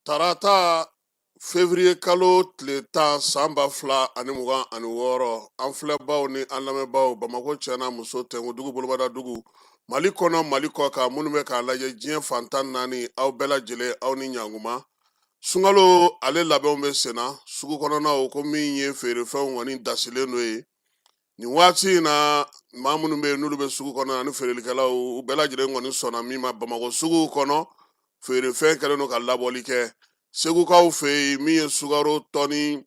Tarata février kalo tile 10 san 2026, an filɛbaw ni an lamɛnbaw, Bamakɔ cɛ n'a muso, tɛnkudugu, bolobadadugu, Mali kɔnɔ, Mali kɔ kan, minnu bɛ k'a lajɛ diɲɛ fan 14, aw bɛɛ lajɛlen, aw ni ɲankuma. Sunkalo ale labɛnw bɛ senna sugu kɔnɔnaw, ko min ye feerefɛnw kɔni dasilen don ye nin waati in na. Maa minnu bɛ yen n'olu bɛ sugu kɔnɔ ani feerelikɛlaw, u bɛɛ lajɛlen kɔni sɔnna min ma, Bamakɔ sugu kɔnɔ feerefɛn kɛlen don ka labɔli kɛ. Segukaw fɛ yen, min ye sukaro tɔni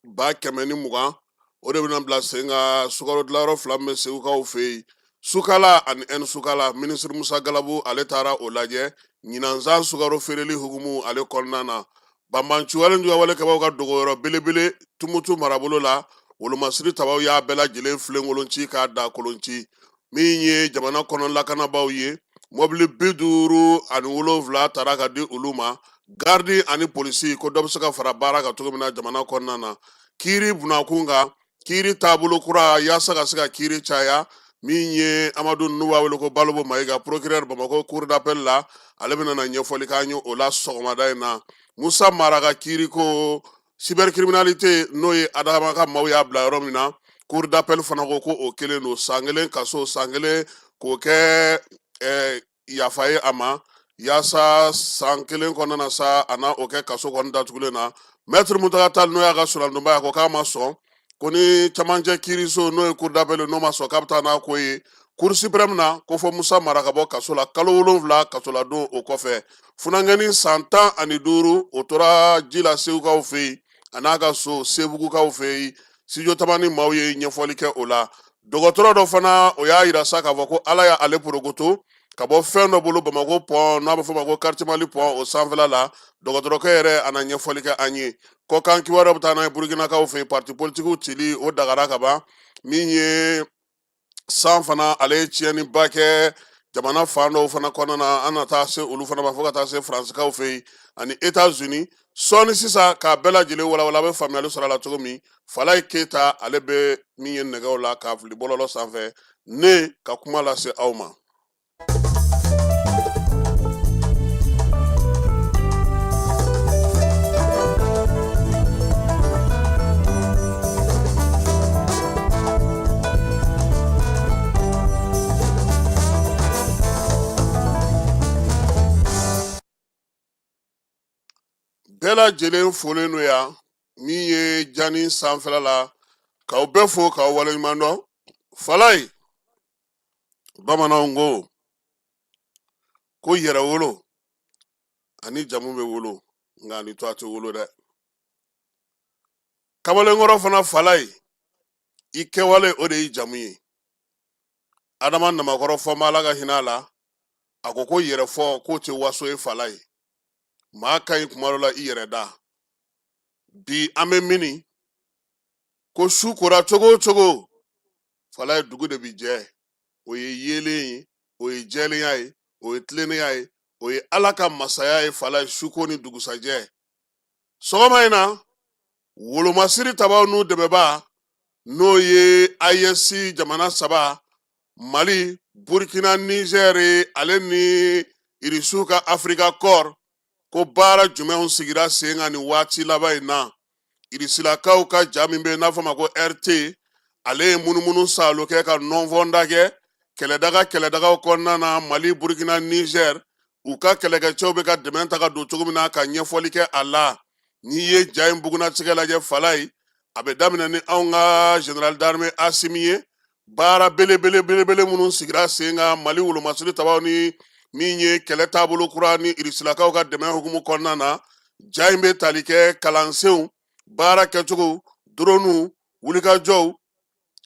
120,000, o de bɛna bila sen kan sukaro dilanyɔrɔ fila min bɛ segukaw fɛ yen, Sukala ani ɛn Sukala. Minisiri Musa Galabu, ale taara o lajɛ ɲinansan sukaro feereli hukumu ale kɔnɔna na. Banbanciwale jugawale kɛbaaw ka dogoyɔrɔ belebele Tumutu marabolo la, wolomasiri tabaw y'a bɛɛ lajɛlen filenkolon ci k'a da kolon ci. Min ye jamana kɔnɔ lakanabaaw ye, mɔbili 57 tara ka di olu ma, garidi ani polisi, ko dɔ bɛ se ka fara baara kan cogo min na jamana kɔnɔna na. Kiiri bunakun kan, kiiri taabolo kura yaasa ka se ka kiiri caya. Min ye Amadu, n'u b'a wele ko Balobo Mayiga, procureur Bamakɔ cour d'appel la, ale bɛna na ɲɛfɔli k'an ye o la sɔgɔmada in na. Musa Mara ka kiiri ko cybercriminalité, n'o ye Adama ka maaw y'a bila yɔrɔ min na, cour d'appel fana ko ko o kelen don, san kelen kaso, san kelen k'o kɛ yafa ye a ma, yaasa san kelen kɔnɔna na sa, a na o kɛ kaso kɔni datugulen na. Maître Muntaga Tall, n'o y'a ka solandonba ye, a ko k'a ma sɔn, ko ni camancɛ kiiriso, n'o ye cour d'appel, n'o ma sɔn, k'a bɛ taa n'a ko ye cour suprême na, ko fɔ Musa Mara ka bɔ kaso la kalo 7 kasoladon. O kɔfɛ, funankɛnin san 15, o tora ji la Segukaw fɛ yen, a n'a ka so Sebugukaw fɛ yen. Studio Tamani maaw ye ɲɛfɔli kɛ o la. Dɔgɔtɔrɔ dɔ fana, o y'a yira sa k'a fɔ ko Ala y'ale porokoto ka bɔ fɛn dɔ bolo Bamakɔ pɔn, n'a bɛ fɔ o ma ko quartier Mali pɔn, o sanfɛla la. Dɔgɔtɔrɔkɛ yɛrɛ, a na ɲɛfɔli kɛ an ye. Kɔkan kibaruya bɛ taa n'a ye Burukinakaw fɛ yen, parti politikiw cili, o dagara ka ban. Min ye san fana, ale ye tiɲɛniba kɛ jamana fan dɔw fana kɔnɔna na, an na taa se olu fana ma, fo ka taa se Faransikaw fɛ yen ani Etats-Unis. Sɔɔni sisan, k'a bɛɛ lajɛlen walawala, a bɛ faamuyali sɔrɔ a la cogo min. Falaye Keyita, ale bɛ min ye nɛgɛw la k'a fili bɔlɔlɔ sanfɛ, ne ka kuma lase aw ma. Bɛɛ lajɛlen folen don yan, min ye jani sanfɛla la, k'aw bɛɛ fo k'aw waleɲuman dɔn. Falaye, bamananw ko ko yɛrɛwolo ani jamu bɛ wolo, nka ani tɔgɔ tɛ wolo dɛ. Kamalenkɔrɔ fana, Falaye, i kɛwale, o de y'i jamu ye. Adama Namakɔrɔ Fɔnba, Ala ka hinɛ a la, a ko ko yɛrɛfɔ k'o tɛ waso ye. Falaye, maa ka ɲi kuma dɔ la i yɛrɛ da. Bi an bɛ mini ko su kora cogo o cogo, Falaye, dugu de bi jɛ. O ye yeelen ye, o ye jɛlenya ye, o ye tilennenya ye, o ye Ala ka masaya ye. Falaye, suko ni dugusajɛ. Sɔgɔma in na, wolomasiri tabaw n'u dɛmɛba, n'o ye AES jamana saba, Mali, Burkina, Niger, ale ni Irisiw ka Africa Corps, ko baara jumɛnw sigira sen kan nin waati laban in na? Irisilakaw ka ja min bɛ yen n'a fɔ ma ko RT, ale ye munumunu saalo kɛ ka nɔnfɔnda kɛ kɛlɛdaga kɛlɛdagaw kɔnɔna na, Mali, Burkina, Niger, u ka kɛlɛkɛcɛw bɛ ka dɛmɛ ta ka don cogo min na, ka ɲɛfɔli kɛ a la. N'i ye ja in bugunnatigɛ lajɛ, Falaye, a bɛ daminɛ ni anw ka général d'armée Asimi ye. Baara belebele belebele minnu sigira sen kan Mali wolomasiri tabaw ni min ye kɛlɛ taabolo kura ni irisilakaw ka dɛmɛ hukumu kɔnɔna na, ja in bɛ tali kɛ kalansenw baara kɛcogo, droniw, wulikajɔw,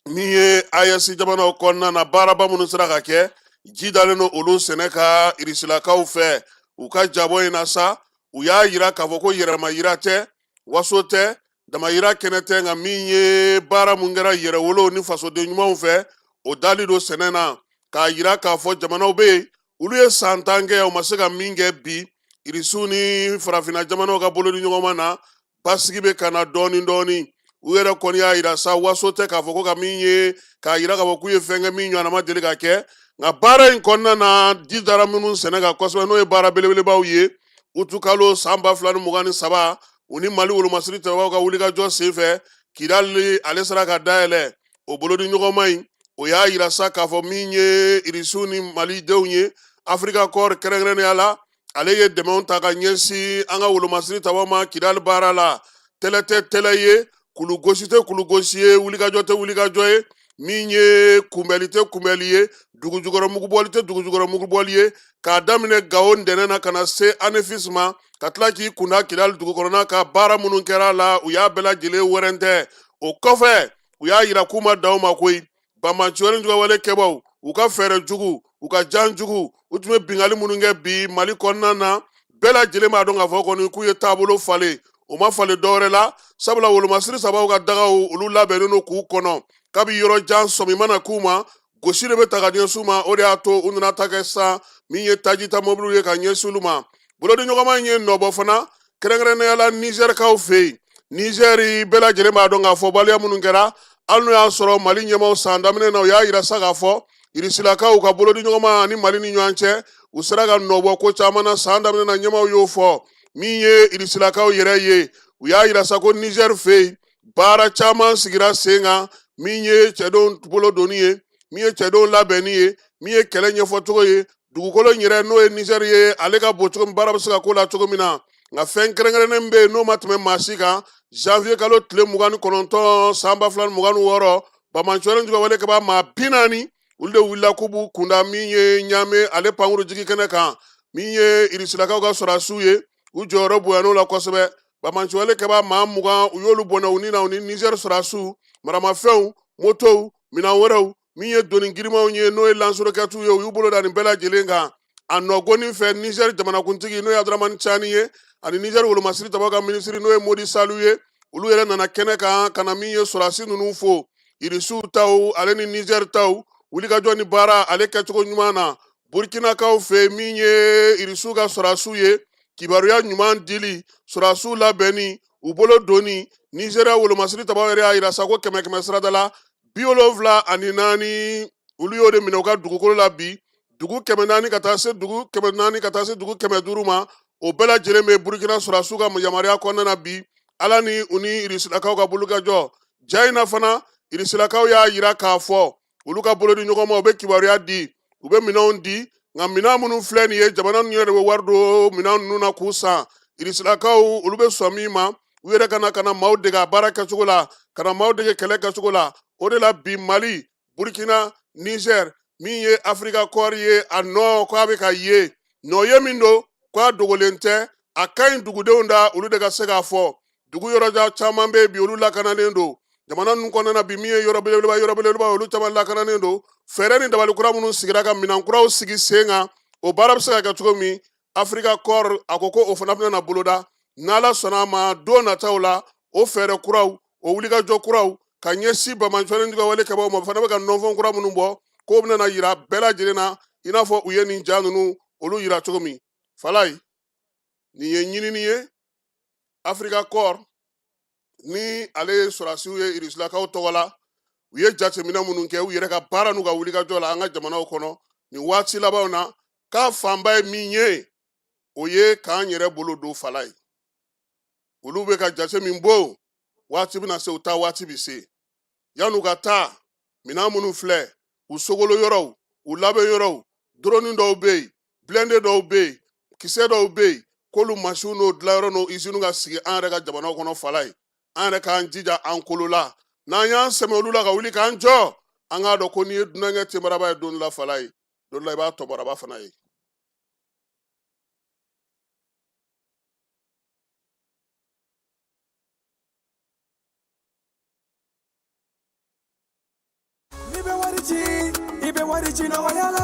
min ye AES jamanaw kɔnɔna na, baaraba minnu sera ka kɛ, ji dalen don olu sɛnɛ ka irisilakaw fɛ. U ka jabɔ in na sa, u y'a yira k'a fɔ ko yɛrɛma yira tɛ, waso tɛ, damayira kɛnɛ tɛ, nka min ye baara mun kɛra yɛrɛwolo ni fasoden ɲumanw fɛ, o dali don sɛnɛ na, k'a yira k'a fɔ jamanaw bɛ yen, olu ye san 10 kɛ, u ma se ka min kɛ. Bi irisiw ni farafinna jamanaw ka bolodi ɲɔgɔnma na, basigi bɛ ka na dɔɔni dɔɔni. U yɛrɛ kɔni y'a yira sa, waso tɛ k'a fɔ ko ka min ye k'a yira k'a fɔ k'u ye fɛn kɛ min ɲɔgɔnna ma deli ka kɛ, nka baara in kɔnɔna na, ji dara minnu sɛnɛ kan kosɛbɛ, n'o ye baara belebelebaw ye. Utukalo san 2023, u ni Mali wolomasiri tabaw ka wulikajɔ senfɛ, Kidali ale sera ka dayɛlɛ. O bolodi ɲɔgɔnma in, o y'a yira sa k'a fɔ min ye Irisiw ni Malidenw ye, Africa Corps kɛrɛnkɛrɛnnenya la, ale ye dɛmɛw ta ka ɲɛsin an ka wolomasiri tabaw ma Kidali baara la. Tɛlɛ tɛ tɛlɛ ye, kulugosi tɛ kulugosi ye, wulikajɔ tɛ wulikajɔ ye, min ye kunbɛli tɛ kunbɛli ye, dugujukɔrɔ mugubɔli tɛ dugujukɔrɔ mugubɔli ye, k'a daminɛ Gawo ntɛnɛn na ka na se Anefis ma, ka tila k'i kunda Kidali dugu kɔnɔna ka baara minnu kɛra a la, u y'a bɛɛ lajɛlen wɛrɛntɛ. O kɔfɛ, u y'a yira k'u ma dan o ma koyi. Banbaanciwale juguwale kɛbaw, u ka fɛɛrɛ jugu, u ka jan jugu, u tun bɛ binkanni minnu kɛ bi Mali kɔnɔna na, bɛɛ lajɛlen b'a dɔn k'a fɔ kɔni k'u ye taabolo falen. U ma falen dɔwɛrɛ la, sabula wolomasiri sabaw ka dagaw, olu labɛnnen don k'u kɔnɔ kabi yɔrɔ jan. Sɔmi mana k'u ma, gosi de bɛ ta ka ɲɛsin u ma. O de y'a to u nana ta kɛ sisan min ye taji ta mɔbiliw ye ka ɲɛsin olu ma. Bolodiɲɔgɔnma in ye nɔbɔ fana, kɛrɛnkɛrɛnnenya la Nizɛrikaw fɛ yen. Nizɛri, bɛɛ lajɛlen b'a dɔn k'a fɔ waleya minnu kɛra, hali n'o y'a sɔrɔ Mali ɲɛmaaw san daminɛ na, u y'a yira sa k'a fɔ Irisilakaw ka bolodiɲɔgɔnma ni Mali ni ɲɔgɔn cɛ, u sera ka nɔbɔ ko caman na. San daminɛ na, ɲɛmaaw y'o fɔ. Min ye Irisilakaw yɛrɛ ye, u y'a yira sa ko Nizɛri fɛ yen, baara caman sigira sen kan, min ye cɛdenw bolo donni ye, min ye cɛdenw labɛnni ye, min ye kɛlɛ ɲɛfɔcogo ye, dugukolo in yɛrɛ n'o ye Nizɛri ye, ale ka bon cogo min, baara bɛ se ka k'o la cogo min na. Nka fɛn kɛrɛnkɛrɛnnen bɛ yen n'o ma tɛmɛ maa si kan. Janvier kalo tile 29 san 2026, banbaanciwale juguwale kɛbaa maa 40, olu de wulila k'u b'u kunda min ye Ɲame ale pankuru jigi kɛnɛ kan. Min ye Irisilakaw ka sɔrɔdasiw ye, u jɔyɔrɔ bonyan'o la kosɛbɛ. Banbaanciwale kɛbaa maa 20, u y'olu bɔnɛ u ni na, u ni Nizɛri sɔrɔdasiw, maramafɛnw, motow, minɛn wɛrɛw, min ye doni girimanw ye, n'o ye lansorokɛtiw ye, u y'u bolo da nin bɛɛ lajɛlen kan. A nɔgɔnin fɛ, Nizɛri jamanakuntigi n'o ye Abudaramani Cani ye, ani Nizɛri wolomasiri tabaw ka minisiri n'o ye Modi Salu ye, olu yɛrɛ nana kɛnɛ kan ka na min ye sɔrɔdasi ninnu fo, Irisiw taw ale ni Nizɛri taw, wulikajɔ ni baara ale kɛcogo ɲuman na. Burkinakaw fɛ, min ye Irisiw ka sɔrɔdasiw ye, kibaruya ɲuman dili, sɔrɔdasiw labɛnni, u bolo donni. Nizeriya wolomasiri tabaw yɛrɛ y'a yira sa ko kɛmɛ kɛmɛ sarada la, 74, olu y'o de minɛ u ka dugukolo la bi. Dugu 400 ka taa se dugu 400 ka taa se dugu 500 ma, o bɛɛ lajɛlen bɛ Burukina sɔrɔdasiw ka yamaruya kɔnɔna na bi, Ala ni u ni Irisilakaw ka bolokajɔ. Ja in na fana, Irisilakaw y'a yira k'a fɔ olu ka bolodi ɲɔgɔn ma, u bɛ kibaruya di, u bɛ minɛnw di. Nka minɛn minnu filɛ nin ye, jamana ninnu yɛrɛ de bɛ wari don minɛn ninnu na k'u san. Irisilakaw, olu bɛ sɔn min ma, u yɛrɛ ka na maaw dege a baara kɛcogo la, ka na maaw dege kɛlɛ kɛcogo la. O de la bi, Mali, Burkina, Niger, min ye Africa Corps ye, a nɔ ko a bɛ ka ye, nɔ ye min don ko a dogolen tɛ, a ka ɲi dugudenw da, olu de ka se k'a fɔ. Dugu yɔrɔjan caman bɛ bi, olu lakanalen don jamana ninnu kɔnɔna na bi. Min ye yɔrɔ belebeleba, yɔrɔ belebeleba, olu caman lakanalen don. Fɛɛrɛ ni dabali kura minnu sigira ka minɛn kuraw sigi sen kan, o baara bɛ se ka kɛ cogo min, Africa Corps a ko ko o fana bɛna na boloda n'Ala sɔnna a ma don nataw la. O fɛɛrɛ kuraw, o wulikajɔ kuraw ka ɲɛsin banbaanciwale juguwale kɛbaaw ma, fana bɛ ka nɔnfɔn kura minnu bɔ, k'o bɛna na yira bɛɛ lajɛlen na, i n'a fɔ u ye nin ja ninnu olu yira cogo min. Falayi, nin ye ɲinini ye. Africa Corps ni ale ye sɔrɔdasiw ye Irisilakaw tɔgɔ la, u ye jateminɛ minnu kɛ u yɛrɛ ka baara n'u ka wulikajɔ la an ka jamanaw kɔnɔ nin waati labanw na, k'a fanba ye min ye, o ye k'an yɛrɛ bolo don. Falayi, olu bɛ ka jate min bɔ, waati bɛna se, u taa waati bɛ se. Yan'u ka taa, minɛn minnu filɛ, u sogolo yɔrɔw, u labɛn yɔrɔw, drone dɔw bɛ yen, blindé dɔw bɛ yen, kisɛ dɔw bɛ yen, k'olu masiw n'o dilanyɔrɔ n'o iziniw ka sigi an yɛrɛ ka jamanaw kɔnɔ. Falayi, an yɛrɛ k'an jija an kolo la, n'an y'an sɛmɛ olu la ka wuli k'an jɔ, an k'a dɔn ko n'i ye dunankɛ tenbaraba ye don dɔ la, Falayi, don dɔ la i b'a tɔbaraba fana ye. N'i bɛ wari ci, i bɛ wari ci nɔgɔya la.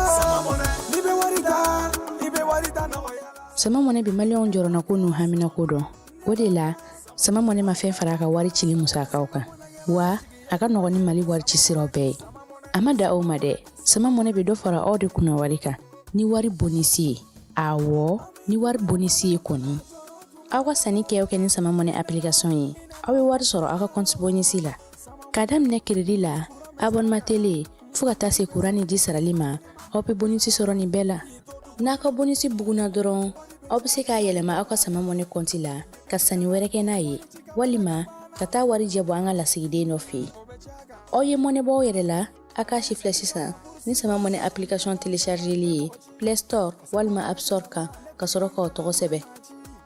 N'i bɛ wari ta, i bɛ wari ta nɔgɔya la. Sama Mɔnɛ bɛ Maliyɛnw jɔrɔnako n'u haminako dɔn. O de la, Sama Mɔnɛ ma fɛn fara a ka wari cili musakaw kan, wa a ka nɔgɔn ni Mali wari ci siraw bɛɛ ye. A ma dan o ma dɛ, Sama Mɔnɛ bɛ dɔ fara aw de kunna wari kan ni wari bonisi ye. Awɔ, ni wari bonisi ye kɔni. Aw ka sanni kɛ o kɛ ni Sama Mɔnɛ application ye, aw bɛ wari sɔrɔ aw ka compte bonisi la. K'a daminɛ crédit la, abonnement télé, fo ka taa se kuran ni ji sarali ma, aw bɛ bonisi sɔrɔ nin bɛɛ la. N'a ka bonisi bugunna dɔrɔn, Aw bɛ se k'a yɛlɛma aw ka Sama Money kɔnti la ka sanni wɛrɛ kɛ n'a ye, walima ka taa warijɛ bɔ an ka lasigiden dɔ fɛ yen. Aw ye mɔnɛ bɔ aw yɛrɛ la, a k'a sifilɛ sisan ni Sama Money application téléchargeli ye Play Store walima App Store kan, ka sɔrɔ k'aw tɔgɔ sɛbɛn.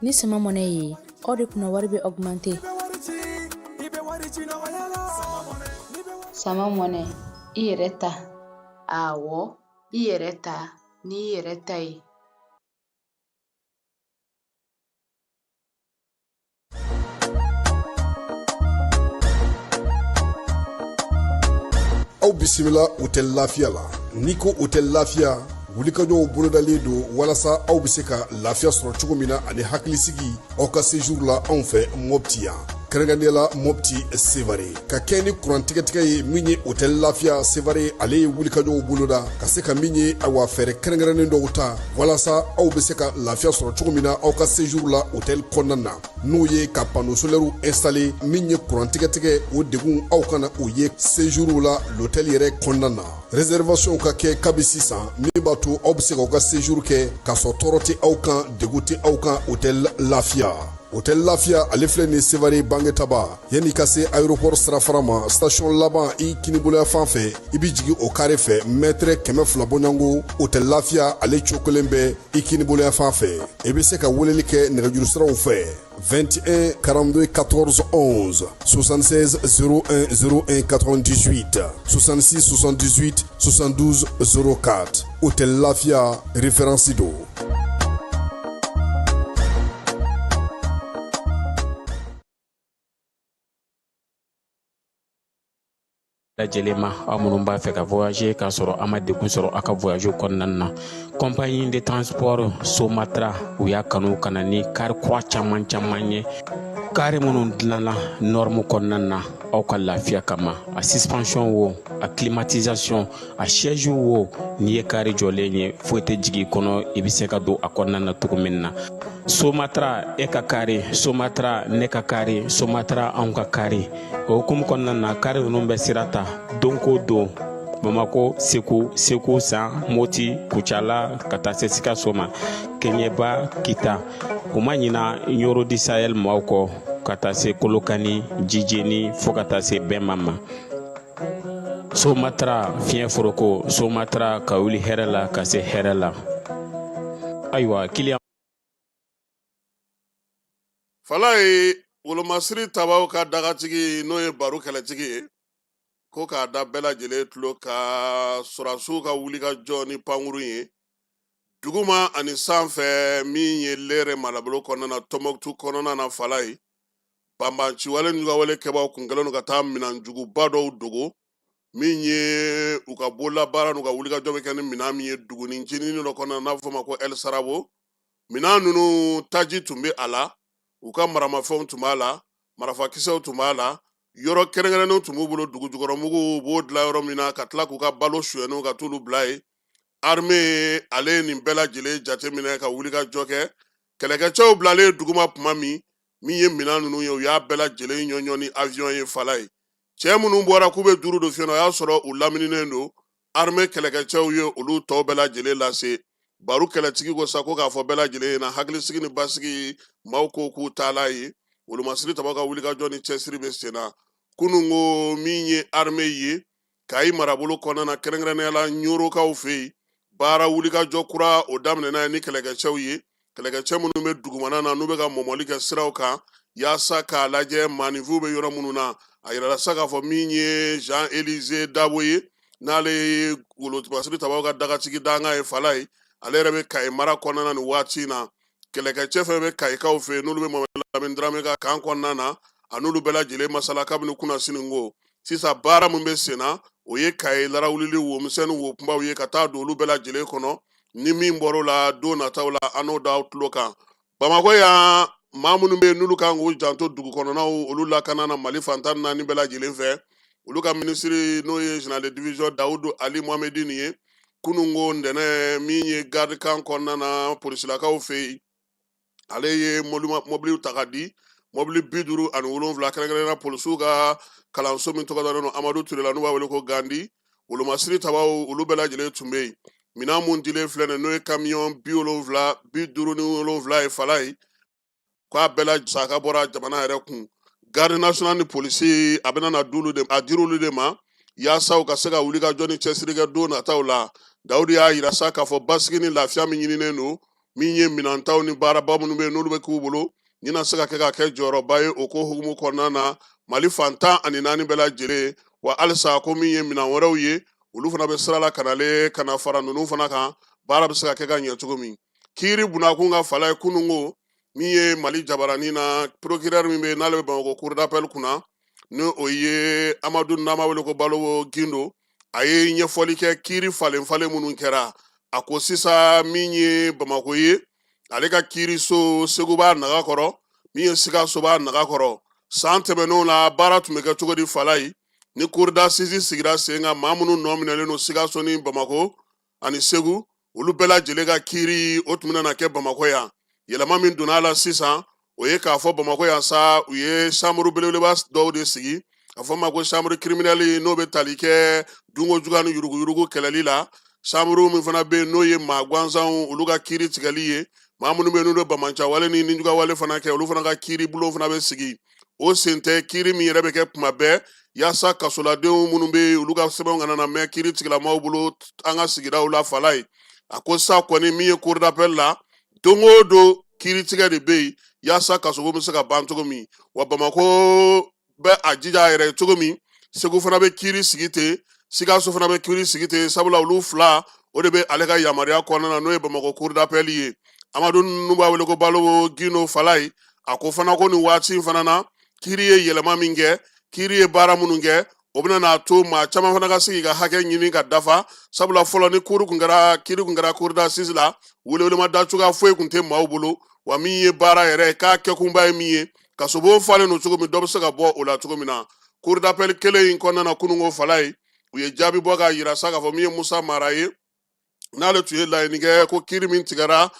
Ni Sama Money ye, aw de kunna wari bɛ augmenter. Sama Money, i yɛrɛ ta. Awɔ, i yɛrɛ ta n'i yɛrɛ ta ye. Aw bisimila Hôtel Lafiya la. N'i ko Hôtel Lafiya, wulikajɔw bolodalen don walasa aw bɛ se ka lafiya sɔrɔ cogo min na ani hakilisigi aw ka séjour la anw fɛ Mopti yan, kɛrɛnkɛrɛnnenya la Mopti Sevare. Ka kɛ ni kuran tigɛtigɛ ye, min ye Hôtel Lafiya Sevare, ale ye wulikajɔw boloda ka se ka min ye, awa, fɛɛrɛ kɛrɛnkɛrɛnnen dɔw ta walasa aw bɛ se ka lafiya sɔrɔ cogo min na aw ka séjour la hôtel kɔnɔna na, n'o ye ka panneau solaire installer. Min ye kuran tigɛtigɛ, o degun aw kana o ye séjour la l'hôtel yɛrɛ kɔnɔna na. Réservation ka kɛ kabi sisan, min b'a to aw bɛ se k'aw ka séjour kɛ k'a sɔrɔ tɔɔrɔ tɛ aw kan, degun tɛ aw kan. Hôtel Lafiya, Hôtel Lafiya, ale filɛ nin Sevare Bangetaba, yanni ka se aéroport sirafara ma, station laban i kiniboloya fan fɛ, i bɛ jigin o kare fɛ, mètre 200 bɔɲɔgɔnko, Hôtel Lafiya ale cokolen bɛ i kiniboloya fan fɛ. I bɛ se ka weleli kɛ nɛgɛjuru siraw fɛ: 21 42 14 11, 76 01 01 98, 66 78 72 04. Hôtel Lafia, référence don. Lajɛlen ma, aw minnu b'a fɛ ka voyager k'a sɔrɔ a ma degun sɔrɔ aw ka voyage kɔnɔna na, compagnie de transport Somatra, u y'a kanu ka na ni kari kura caman caman ye, kari minnu dilanna norme kɔnɔna na aw ka lafiya kama. A suspension wo, a climatisation, a siège wo, n'i ye kari jɔlen ye, foyi tɛ jigin i kɔnɔ, i bɛ se ka don a kɔnɔna na cogo min na. Somatra, e ka kari, Somatra, ne ka kari, Somatra, anw ka kari. O hukumu kɔnɔna na, kari ninnu bɛ sira ta don ko don Bamako, Segu, Segu San, Moti, Kucala, ka taa se Sikaso ma, Kɛɲɛba, Kita. U ma ɲina Ɲoro du Sahel maaw kɔ, ka taa se Kolokani, Jijeni, fo ka taa se Bɛnma ma. Somatra, fiɲɛ foroko, Somatra, ka wuli hɛrɛ la ka se hɛrɛ la. Ayiwa, kiliyan. Falaye, wolomasiri tabaw ka dagatigi, n'o ye Baro kɛlɛtigi ye, ko k'a da bɛɛ lajɛlen tulo ka sɔrɔdasiw ka wulikajɔ ni pankurun ye duguma ani sanfɛ, min ye Lere marabolo kɔnɔna na, Tɔnbɔkutu kɔnɔna na. Falaye, banbanciwale ni wale kɛbaaw kun kɛlen don ka taa minɛnjuguba dɔw dogo, min ye u ka bololabaara n'u ka wulikajɔ bɛ kɛ ni minɛn min ye, duguni ncinin dɔ kɔnɔna n'a bɛ fɔ o ma ko El Sarabo. Minɛn ninnu, taji tun bɛ a la, u ka maramafɛnw tun b'a la, marafakisɛw tun b'a la, yɔrɔ kɛrɛnkɛrɛnnenw tun b'u bolo, dugu jukɔrɔmugu u b'o dilan yɔrɔ min na, ka tila k'u ka balo suyɛnniw ka t'olu bila yen. Armée ale ye nin bɛɛ lajɛlen jateminɛ ka wulikajɔ kɛ. Kɛlɛkɛcɛw bilalen duguma tuma min, min ye minɛn ninnu ye, u y'a bɛɛ lajɛlen ɲɔɲɔ ni avion ye. Falaye, cɛ minnu bɔra k'u bɛ duuru don fiɲɛ na, o y'a sɔrɔ u lamininen don. Armée kɛlɛkɛcɛw ye olu tɔw bɛɛ lajɛlen lase. Baro kɛlɛtigi ko sa ko k'a fɔ bɛɛ lajɛlen ɲɛna, hakilisigi ni basigi, maaw ko k'u taala ye. Wolomasiri tabaw ka wulikajɔ ni cɛsiri bɛ sen na. Kunun ko, min ye armée ye Kayi marabolo kɔnɔna na, kɛrɛnkɛrɛnnenya la Ɲorokaw fɛ yen, baara wulikajɔ kura o daminɛna ye ni kɛlɛkɛcɛw ye, kɛlɛkɛcɛ minnu bɛ dugumana na, n'u bɛ ka mɔmɔli kɛ siraw kan yaasa k'a lajɛ maaninfinw bɛ yɔrɔ minnu na. A yirala sa k'a fɔ min ye Jean Élysée Dabo ye, n'ale ye wolomasiri tabaw ka dagatigi dankan ye. Falaye, ale yɛrɛ bɛ Kayi mara kɔnɔna na nin waati in na. Kɛlɛkɛcɛ fɛn bɛ Kayikaw fɛ yen, n'olu bɛ Mohamed Lamine Dramé ka kan kɔnɔna na, a n'olu bɛɛ lajɛlen masala kabini kunasini. Ko sisan baara min bɛ sen na, o ye Kayi larawulili wo misɛnnin, wo kunbaw ye, ka taa don olu bɛɛ lajɛlen kɔnɔ. Ni min bɔr'o la don nataw la, an n'o da tulo kan. Bamakɔ yan, maa minnu bɛ yen n'olu kan k'u janto dugu kɔnɔnaw olu lakana na Mali fan 14 bɛɛ lajɛlen fɛ, olu ka minisiri, n'o ye général de division Dawudu Ali Mohamedini ye, kunun ko ntɛnɛn, min ye garde camp kɔnɔna na polisilakaw fɛ yen, ale ye mɔbiliw ta ka di, mɔbili 57, kɛrɛnkɛrɛnnenya polisiw ka kalanso min tɔgɔ dalen don Amadu Ture la, n'u b'a wele ko Gandi. Wolomasiri tabaw, olu bɛɛ lajɛlen tun bɛ yen. Minɛn mun dilen filɛ nin n'o ye kamiyɔn 77 ye fala ye, k'a bɛɛ la musaka bɔra jamana yɛrɛ kun. Garde nationale ni polisi, a bɛna na d'olu de, a dir'olu de ma yaasa u ka se ka wuli ka jɔ ni cɛsiri kɛ don nataw la. Dawudu y'a yira sa k'a fɔ basigi ni lafiya min ɲininen don, min ye minɛntaw ni baaraba minnu bɛ yen n'olu bɛ k'u bolo, nin na se ka kɛ ka kɛ jɔyɔrɔba ye o ko hukumu kɔnɔna na Mali fan 14 bɛɛ lajɛlen. Wa halisa ko min ye minɛn wɛrɛw ye, olu fana bɛ sira la ka nalen ka na fara ninnu fana kan, baara bɛ se ka kɛ ka ɲɛ cogo min. Kiiri bunakun ka fala ye, kununko min ye Mali jabarani na, procureur min bɛ yen n'ale bɛ Bamakɔ cour d'appel kunna, ni o ye Amadu, n'an b'a wele ko Balo Gindo, a ye ɲɛfɔli kɛ kiiri falen falen minnu kɛra. A ko sisan min ye Bamakɔ ye, ale ka kiiriso, Segu b'a naga kɔrɔ, min ye Sikaso b'a naga kɔrɔ. San tɛmɛnenw la, baara tun bɛ kɛ cogo di fala ye? Ni cour d'assises sigira sen kan, maa minnu nɔ minɛlen don Sikaso ni Bamakɔ ani Segu, olu bɛɛ lajɛlen ka kiiri, o tun bɛna na kɛ Bamakɔ yan. Yɛlɛma min donna a la sisan, o ye k'a fɔ Bamakɔ yan sa, u ye chambre belebeleba dɔw de sigi, a fɔ ma ko chambre criminelle, n'o bɛ tali kɛ dunko juguya ni yuruguyurugu kɛlɛli la. Chambre min fana bɛ yen, n'o ye maa gansanw olu ka kiiri tigɛli ye, maa minnu bɛ yen n'u bɛ banbaanciwale ni nijuguyawale fana kɛ, olu fana ka kiiri bulon fana bɛ sigi. O sen tɛ kiiri min yɛrɛ bɛ kɛ kuma bɛɛ yaasa kasoladenw minnu bɛ yen, olu ka sɛbɛnw kana na mɛn kiiri tigilamaw bolo an ka sigidaw la fala ye. A ko sa kɔni, min ye cour d'appel la, don o don kiiri tigɛ de bɛ yen yaasa kasobon bɛ se ka ban cogo min. Wa Bamakɔ bɛ a jija a yɛrɛ ye cogo min, Segu fana bɛ kiiri sigi ten, Sikaso fana bɛ kiiri sigi ten, sabula olu fila o de bɛ ale ka yamaruya kɔnɔna na, n'o ye Bamakɔ cour d'appel ye. Amadu n'u b'a wele ko Balo Gindo fala ye, a ko fana ko nin waati in fana na, kiiri ye yɛlɛma min kɛ, kiiri ye baara minnu kɛ, o bɛna n'a to maa caman fana ka se k'i ka hakɛ ɲini ka dafa, sabula fɔlɔ ni cour kun kɛra, kiiri kun kɛra cour d'assises la, welewelema da cogoya foyi kun tɛ maaw bolo. Wa min ye baara yɛrɛ ye, k'a kɛkunba ye min ye, kasobon falen don cogo min, dɔ bɛ se ka bɔ o la cogo min na. Cour d'appel kelen in kɔnɔna na, kununko fala ye, u ye jaabi bɔ k'a yira sa k'a fɔ min ye Musa Mara ye, n'ale tun ye laɲini kɛ ko kiiri min tigɛra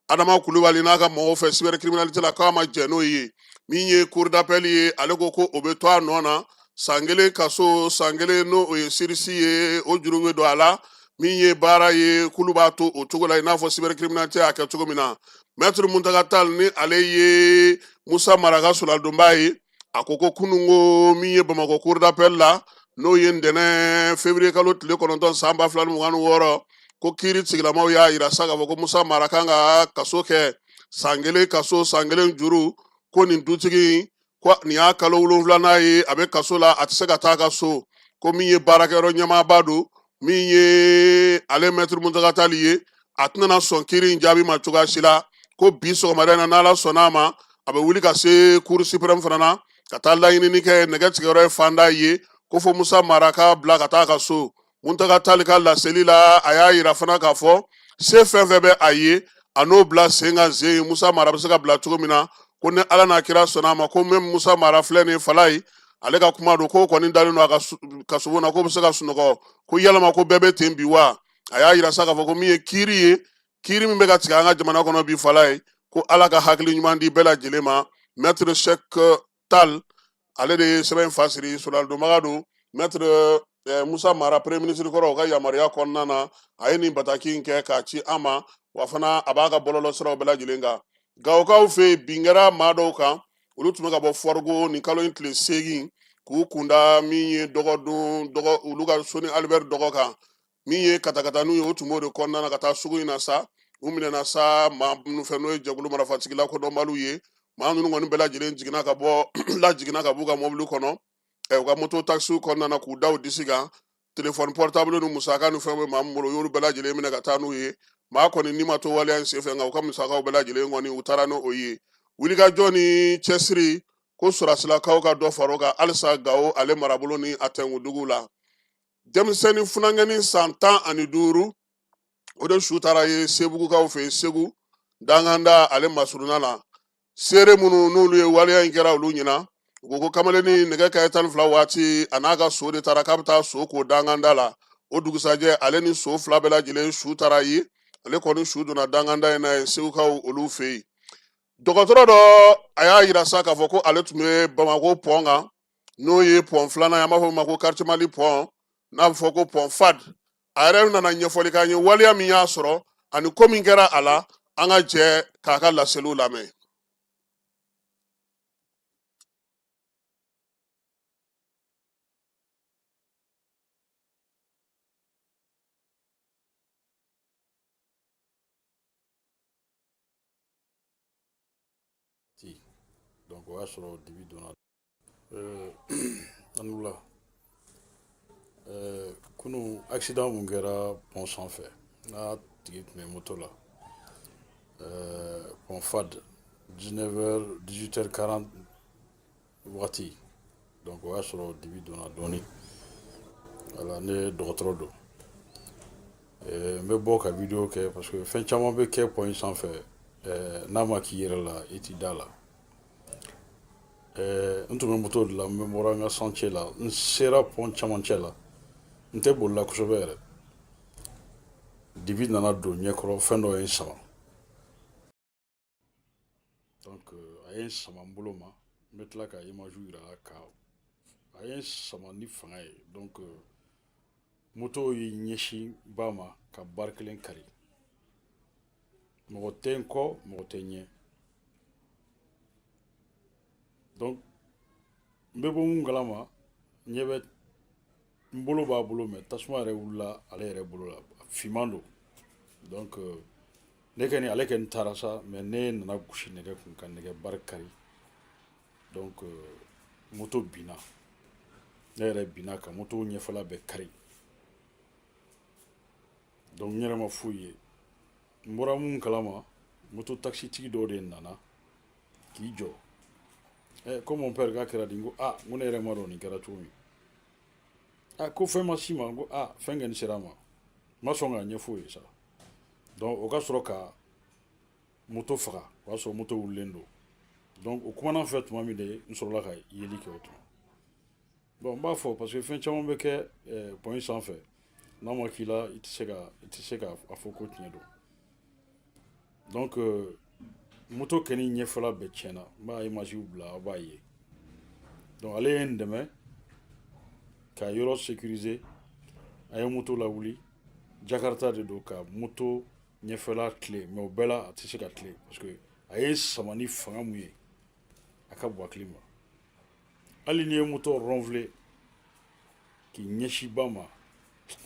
Adama Kulubali n'a ka mɔgɔw fɛ cybercriminalité la, k'a ma jɛn n'o ye. Min ye cour d'appel ye, ale ko ko o bɛ to a nɔ na, san kelen kaso, san kelen n'o o ye sursis ye, o juru bɛ don a la. Min ye baara ye, k'olu b'a to o cogo la, i n'a fɔ cybercriminalité y'a kɛ cogo min na. Maître Muntaga Tall, ni ale ye Musa Mara ka soladonba ye, a ko ko kununko min ye Bamakɔ cour d'appel la, n'o ye ntɛnɛn février kalo tile 9 san 2026, ko kiiri tigilamaw y'a yira sa k'a fɔ ko Musa Mara kan ka kaso kɛ san kelen kaso, san kelen juru, ko nin dutigi in, ko nin y'a kalo wolonfilanan ye a bɛ kaso la, a tɛ se ka taa a ka so, ko min ye baarakɛyɔrɔ ɲɛmaaba don. Min ye ale Maître Muntaga Tall ye, a tɛna sɔn kiiri in jaabi ma cogoya si la, ko bi sɔgɔmada in na, n'Ala sɔnna a ma, a bɛ wuli ka se cour suprême fana na ka taa laɲinini kɛ. Nɛgɛ tigɛyɔrɔ ye fanda ye, ko fo Musa Mara ka bila ka taa a ka so. Muntaga Tall ka laseli la, a y'a yira fana k'a fɔ se fɛn fɛn bɛ a ye, a n'o bila sen kan zen Musa Mara bɛ se ka bila cogo min na, ko ni Ala n'a kira sɔnna a ma, ko même Musa Mara filɛ nin fala ye, ale ka kuma don, k'o kɔni dalen don a ka kasobon na, k'o bɛ se ka sunɔgɔ, ko yalama ko bɛɛ bɛ ten bi wa? A y'a yira sa k'a fɔ ko min ye kiiri ye, kiiri min bɛ ka tigɛ an ka jamana kɔnɔ bi fala ye, ko Ala ka hakili ɲuman di bɛɛ lajɛlen ma. Maître Cheikh Tall, ale de ye sɛbɛn fasiri, soladonbaga don. Maître Musa Mara, premier ministre kɔrɔ, o ka yamaruya kɔnɔna na, a ye nin bataki in kɛ k'a ci an ma. Wa fana a b'a ka bɔlɔlɔ siraw bɛɛ lajɛlen kan. Gawokaw fɛ yen, bin kɛra maa dɔw kan, olu tun bɛ ka bɔ Fɔrigo nin kalo in tile 8 k'u kunda min ye dɔgɔdon dɔgɔ olu ka Soni Albert dɔgɔ kan. Min ye katakataniw ye, o tun b'o de kɔnɔna na ka taa sugu in na sa, u minɛna sa maa minnu fɛ, n'o ye jɛkulu marifatigi lakodɔnbaliw ye. Maa ninnu kɔni bɛɛ lajɛlen jiginna ka bɔ lajiginna ka b'u ka mɔbili kɔnɔ, u ka moto takisiw kɔnɔna na, k'u da u disi kan. Telefɔni portable ni musaka ni fɛn bɛ maa min bolo, u y'olu bɛɛ lajɛlen minɛ ka taa n'u ye. Maa kɔni ni ma to waleya in senfɛ, nka u ka musakaw bɛɛ lajɛlen kɔni, u taara n'o ye. Wulikajɔ ni cɛsiri ko sɔrɔdasilakaw ka dɔ far'o kan halisa Gawo ale marabolo ni a tɛnkudugu la. Denmisɛnnin funankɛnin san 15, o de su taara ye Sebugukaw fɛ yen, Segu Danganda ale masurunna na. Seere minnu n'olu ye waleya in kɛra olu ɲɛna, u ko ko kamalennin nɛgɛ kanɲɛ 12 waati, a n'a ka so de taara k'a bɛ taa so ko Danganda la. O dugusajɛ, ale ni so fila bɛɛ lajɛlen su taara ye. Ale kɔni su donna Danganda in na yen, Segukaw olu fɛ yen. Dɔgɔtɔrɔ dɔ, a y'a yira sa k'a fɔ ko ale tun bɛ Bamakɔ pɔn kan, n'o ye pɔn filanan ye, an b'a fɔ o ma ko quartier Mali pɔn, n'a bɛ fɔ ko pɔn Fad. A yɛrɛ nana ɲɛfɔli k'an ye waleya min y'a sɔrɔ ani ko min kɛra a la. An ka jɛ k'a ka laseliw lamɛn. Donc o y'a sɔrɔ dibi donna. An wula. Kunu accident mun kɛra pont sanfɛ, n'a tigi tun bɛ moto la, pont Fad, 19h 18h40 wagati. Donc o y'a sɔrɔ dibi donna dɔɔni. Voilà, ne dɔgɔtɔrɔ don. N bɛ bɔ ka vidéo kɛ parce que fɛn caman bɛ kɛ pont in sanfɛ, n'a ma k'i yɛrɛ la, i t'i da la. N tun bɛ moto de la, n bɛ bɔra n ka chantier la, n sera pont camancɛ la, n tɛ bolila kosɛbɛ yɛrɛ. Dibi nana don ɲɛkɔrɔ, fɛn dɔ ye n sama. Donc a ye n sama n bolo ma, n bɛ tila ka image yira ka a ye n sama ni fanga ye. Donc moto y'i ɲɛsin ba ma ka barre kelen kari. Mɔgɔ tɛ n kɔ, mɔgɔ tɛ n ɲɛ. Donc n bɛ bɔ mun kalama, ɲɛ bɛ n bolo b'a bolo, mais tasuma yɛrɛ wulila ale yɛrɛ bolo la, finman don. Donc ne kɔni, ale kɔni taara sa, mais ne nana gosi nɛgɛ kun ka nɛgɛ barre kari. Donc moto binna, ne yɛrɛ binna ka moto ɲɛfɛla bɛɛ kari. Donc n yɛrɛ ma foyi ye. N bɔra mun kalama, moto taxitigi dɔw de nana k'i jɔ. Ko mon père, k'a kɛra di? N ko ah, n ko ne yɛrɛ ma dɔn nin kɛra cogo min. Ah, ko fɛn ma s'i ma? N ko ah, fɛn kɔni sera a ma, n ma sɔn k'a ɲɛfɔ ye sa. Donc o ka sɔrɔ ka moto faga, o y'a sɔrɔ moto wulilen don. Donc o kumana n fɛ tuma min de, n sɔrɔla ka yeli kɛ o tuma. Bon, n b'a fɔ parce que fɛn caman bɛ kɛ pont sanfɛ, n'a ma k'i la, i tɛ se ka a fɔ ko tiɲɛ don. Donc moto kɛni ɲɛfɛla bɛɛ tiɲɛna, n b'a image bila, aw b'a ye. Donc ale ye n dɛmɛ ka yɔrɔ sécuriser, a ye moto lawuli, Jakarta de don, ka moto ɲɛfɛla tile, mais o bɛɛ la a tɛ se ka tile parce que a ye sama ni fanga mun ye, a ka bon hakili ma. Hali n'i ye moto ronfler k'i ɲɛsin ba ma,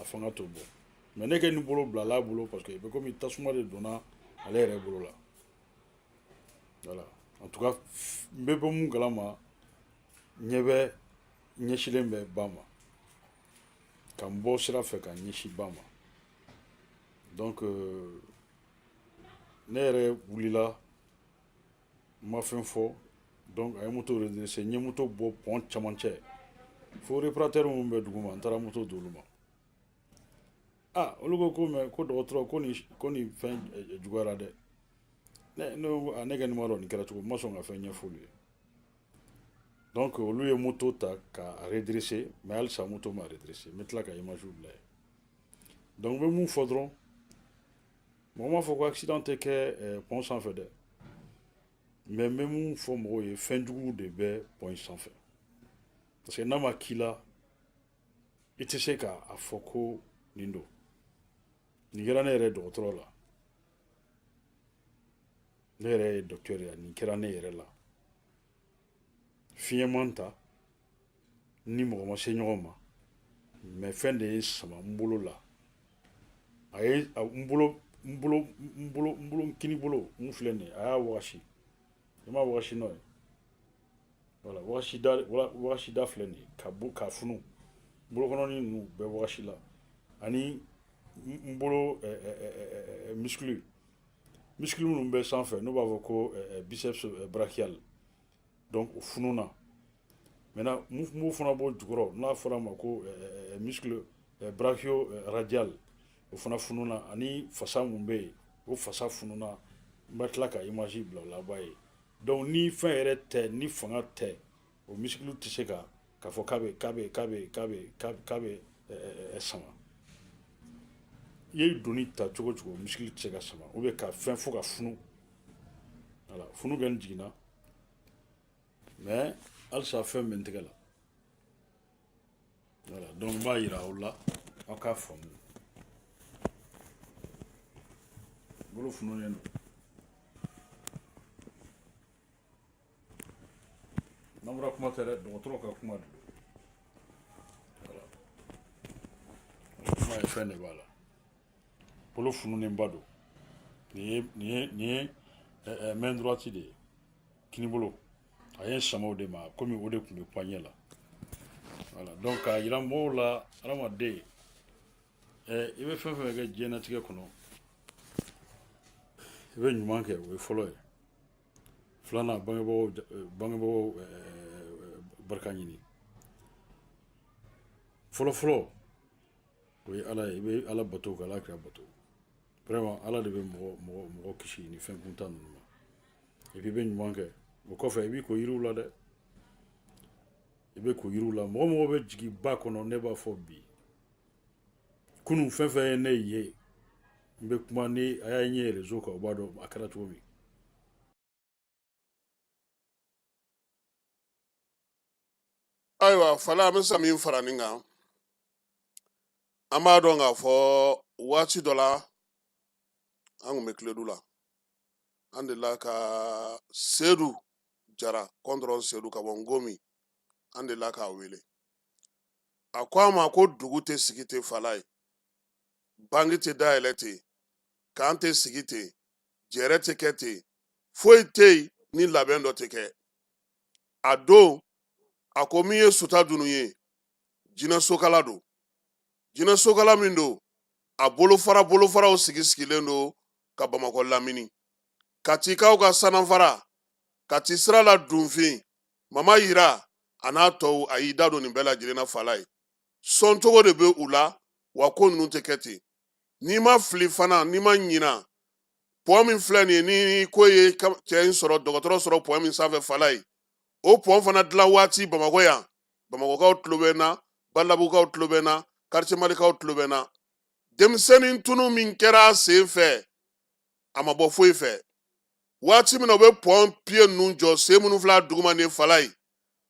a fanga t'o bɔ. Mais ne kɛ nin bolo bilala a bolo parce que bɛ komi tasuma de donna ale yɛrɛ bolo la. Voilà, en tout cas n bɛ bɔ mun kalama, ɲɛ bɛ ɲɛsilen bɛ ba ma, ka n bɔ sira fɛ ka ɲɛsin ba ma. Donc ne yɛrɛ wulila, n ma fɛn fɔ. Donc a ye moto redresser, n ye moto bɔ pont camancɛ fo réparateur minnu bɛ dugu ma, n taara moto d'olu ma. Ah, olu ko ko mais ko dɔgɔtɔrɔ, ko nin fɛn juguyara dɛ. Ne ko ah, ne kɔni ma dɔn nin kɛra cogo, n ma sɔn ka fɛn ɲɛfɔ olu ye. Donc olu ye moto ta ka redresser, mais halisa moto ma redresser. N bɛ tila ka image bila yen. Donc n bɛ mun fɔ dɔrɔn, mɔgɔ m'a fɔ ko accident tɛ kɛ pont sanfɛ dɛ, mais n bɛ mun fɔ mɔgɔw ye, fɛn juguw de bɛ pont sanfɛ parce que n'a ma k'i la, i tɛ se k'a fɔ ko nin don. Nin kɛra ne yɛrɛ dɔgɔtɔrɔ la, ne yɛrɛ ye docteur ye, nin kɛra ne yɛrɛ la. Fiɲɛ man ta ni mɔgɔ ma se ɲɔgɔn ma, mais fɛn de ye sama n bolo la. A ye n bolo, n bolo, n bolo, n bolo, n kini bolo mun filɛ nin ye, a y'a wagasi, i ma wagasi nɔ ye. Voilà, wagasi da, wagasi da filɛ nin ye, ka bo ka funu, bolokɔnɔni ninnu bɛɛ wagasi la, ani n bolo muscle minnu bɛ sanfɛ, n'u b'a fɔ ko biceps brachial, donc o fununa. Maintenant mun b'o fana bɔ jukɔrɔ, n'a fɔra a ma ko muscle brachio radial, o fana fununa, ani fasa mun bɛ yen, o fasa fununa. N bɛ tila ka image bila o la, a b'a ye. Donc ni fɛn yɛrɛ tɛ, ni fanga tɛ, o muscle tɛ se ka k'a fɔ k'a bɛ sama. I ye doni ta cogo cogo, muscle tɛ se ka sama ou bien ka fɛn fo ka funu. Voilà, funu kɛ n jiginna, mais halisa fɛn bɛ n tɛgɛ la. Voilà, donc n b'a yira aw la, aw k'a faamu. Bolo fununen don. Namara kuma tɛ dɛ, dɔgɔtɔrɔ ka kuma de don. Voilà. Kuma ye fɛn de b'a la. Bolo fununenba don. Nin ye main droite de ye. Kinibolo. A ye n sama o de ma komi o de tun bɛ poignet la. Voilà. Donc k'a yira mɔgɔw la, hadamaden, i bɛ fɛn fɛn kɛ diɲɛnatigɛ kɔnɔ, i bɛ ɲuman kɛ, o ye fɔlɔ ye. Filanan, bangebagaw barika ɲini. Fɔlɔ fɔlɔ, o ye Ala ye. I bɛ Ala bato ka Ala kira bato. Vraiment, Ala de bɛ mɔgɔ kisi ni fɛn kuntan ninnu ma. Et puis i bɛ ɲuman kɛ, o kɔfɛ i b'i ko yiriw la dɛ, i bɛ ko yiriw la. Mɔgɔ mɔgɔ bɛ jigin ba kɔnɔ, ne b'a fɔ bi, kunun fɛn fɛn ye ne ye, n bɛ kuma ni a y'a ye réseau kan, o b'a dɔn a kɛra cogo min. Ayiwa Fala, an bɛ se ka min fara nin kan, an b'a dɔn k'a fɔ waati dɔ la an kun bɛ Kiledu la, an delila ka Sedu Jara kɔntɔrɔn Sedu ka bɔ Ngomi, an delila k'a wele. A ko a ma ko dugu tɛ sigi ten Fala ye, banki tɛ dayɛlɛ ten, kan tɛ sigi ten, jɛrɛ tɛ kɛ ten, foyi tɛ yen ni labɛn dɔ tɛ kɛ. A don a ko min ye Sutadunu ye, jinɛ sokala don. Jinɛ sokala min don, a bolofaraw sigi sigilen don ka Bamakɔ lamini, Katikaw ka sanafara, Kati sira la Dunfin, Mama Yira a n'a tɔw. A y'i da don nin bɛɛ lajɛlen na Fala ye. Sɔncogo de bɛ u la, wa ko ninnu tɛ kɛ ten. N'i ma fili fana, n'i ma ɲina, pɔn min filɛ nin ye, ni ko ye cɛ in sɔrɔ, dɔgɔtɔrɔ sɔrɔ pɔn min sanfɛ Fala ye, o pɔn fana dilan waati Bamakɔ yan, Bamakɔkaw tulo bɛ n na, Balabugukaw tulo bɛ n na, quartier Malikaw tulo bɛ n na. Denmisɛnnin tunu min kɛra a sen fɛ, a ma bɔ foyi fɛ. Waati min na u bɛ pɔn pied ninnu jɔ, sen minnu filɛ a duguma nin ye Fala ye,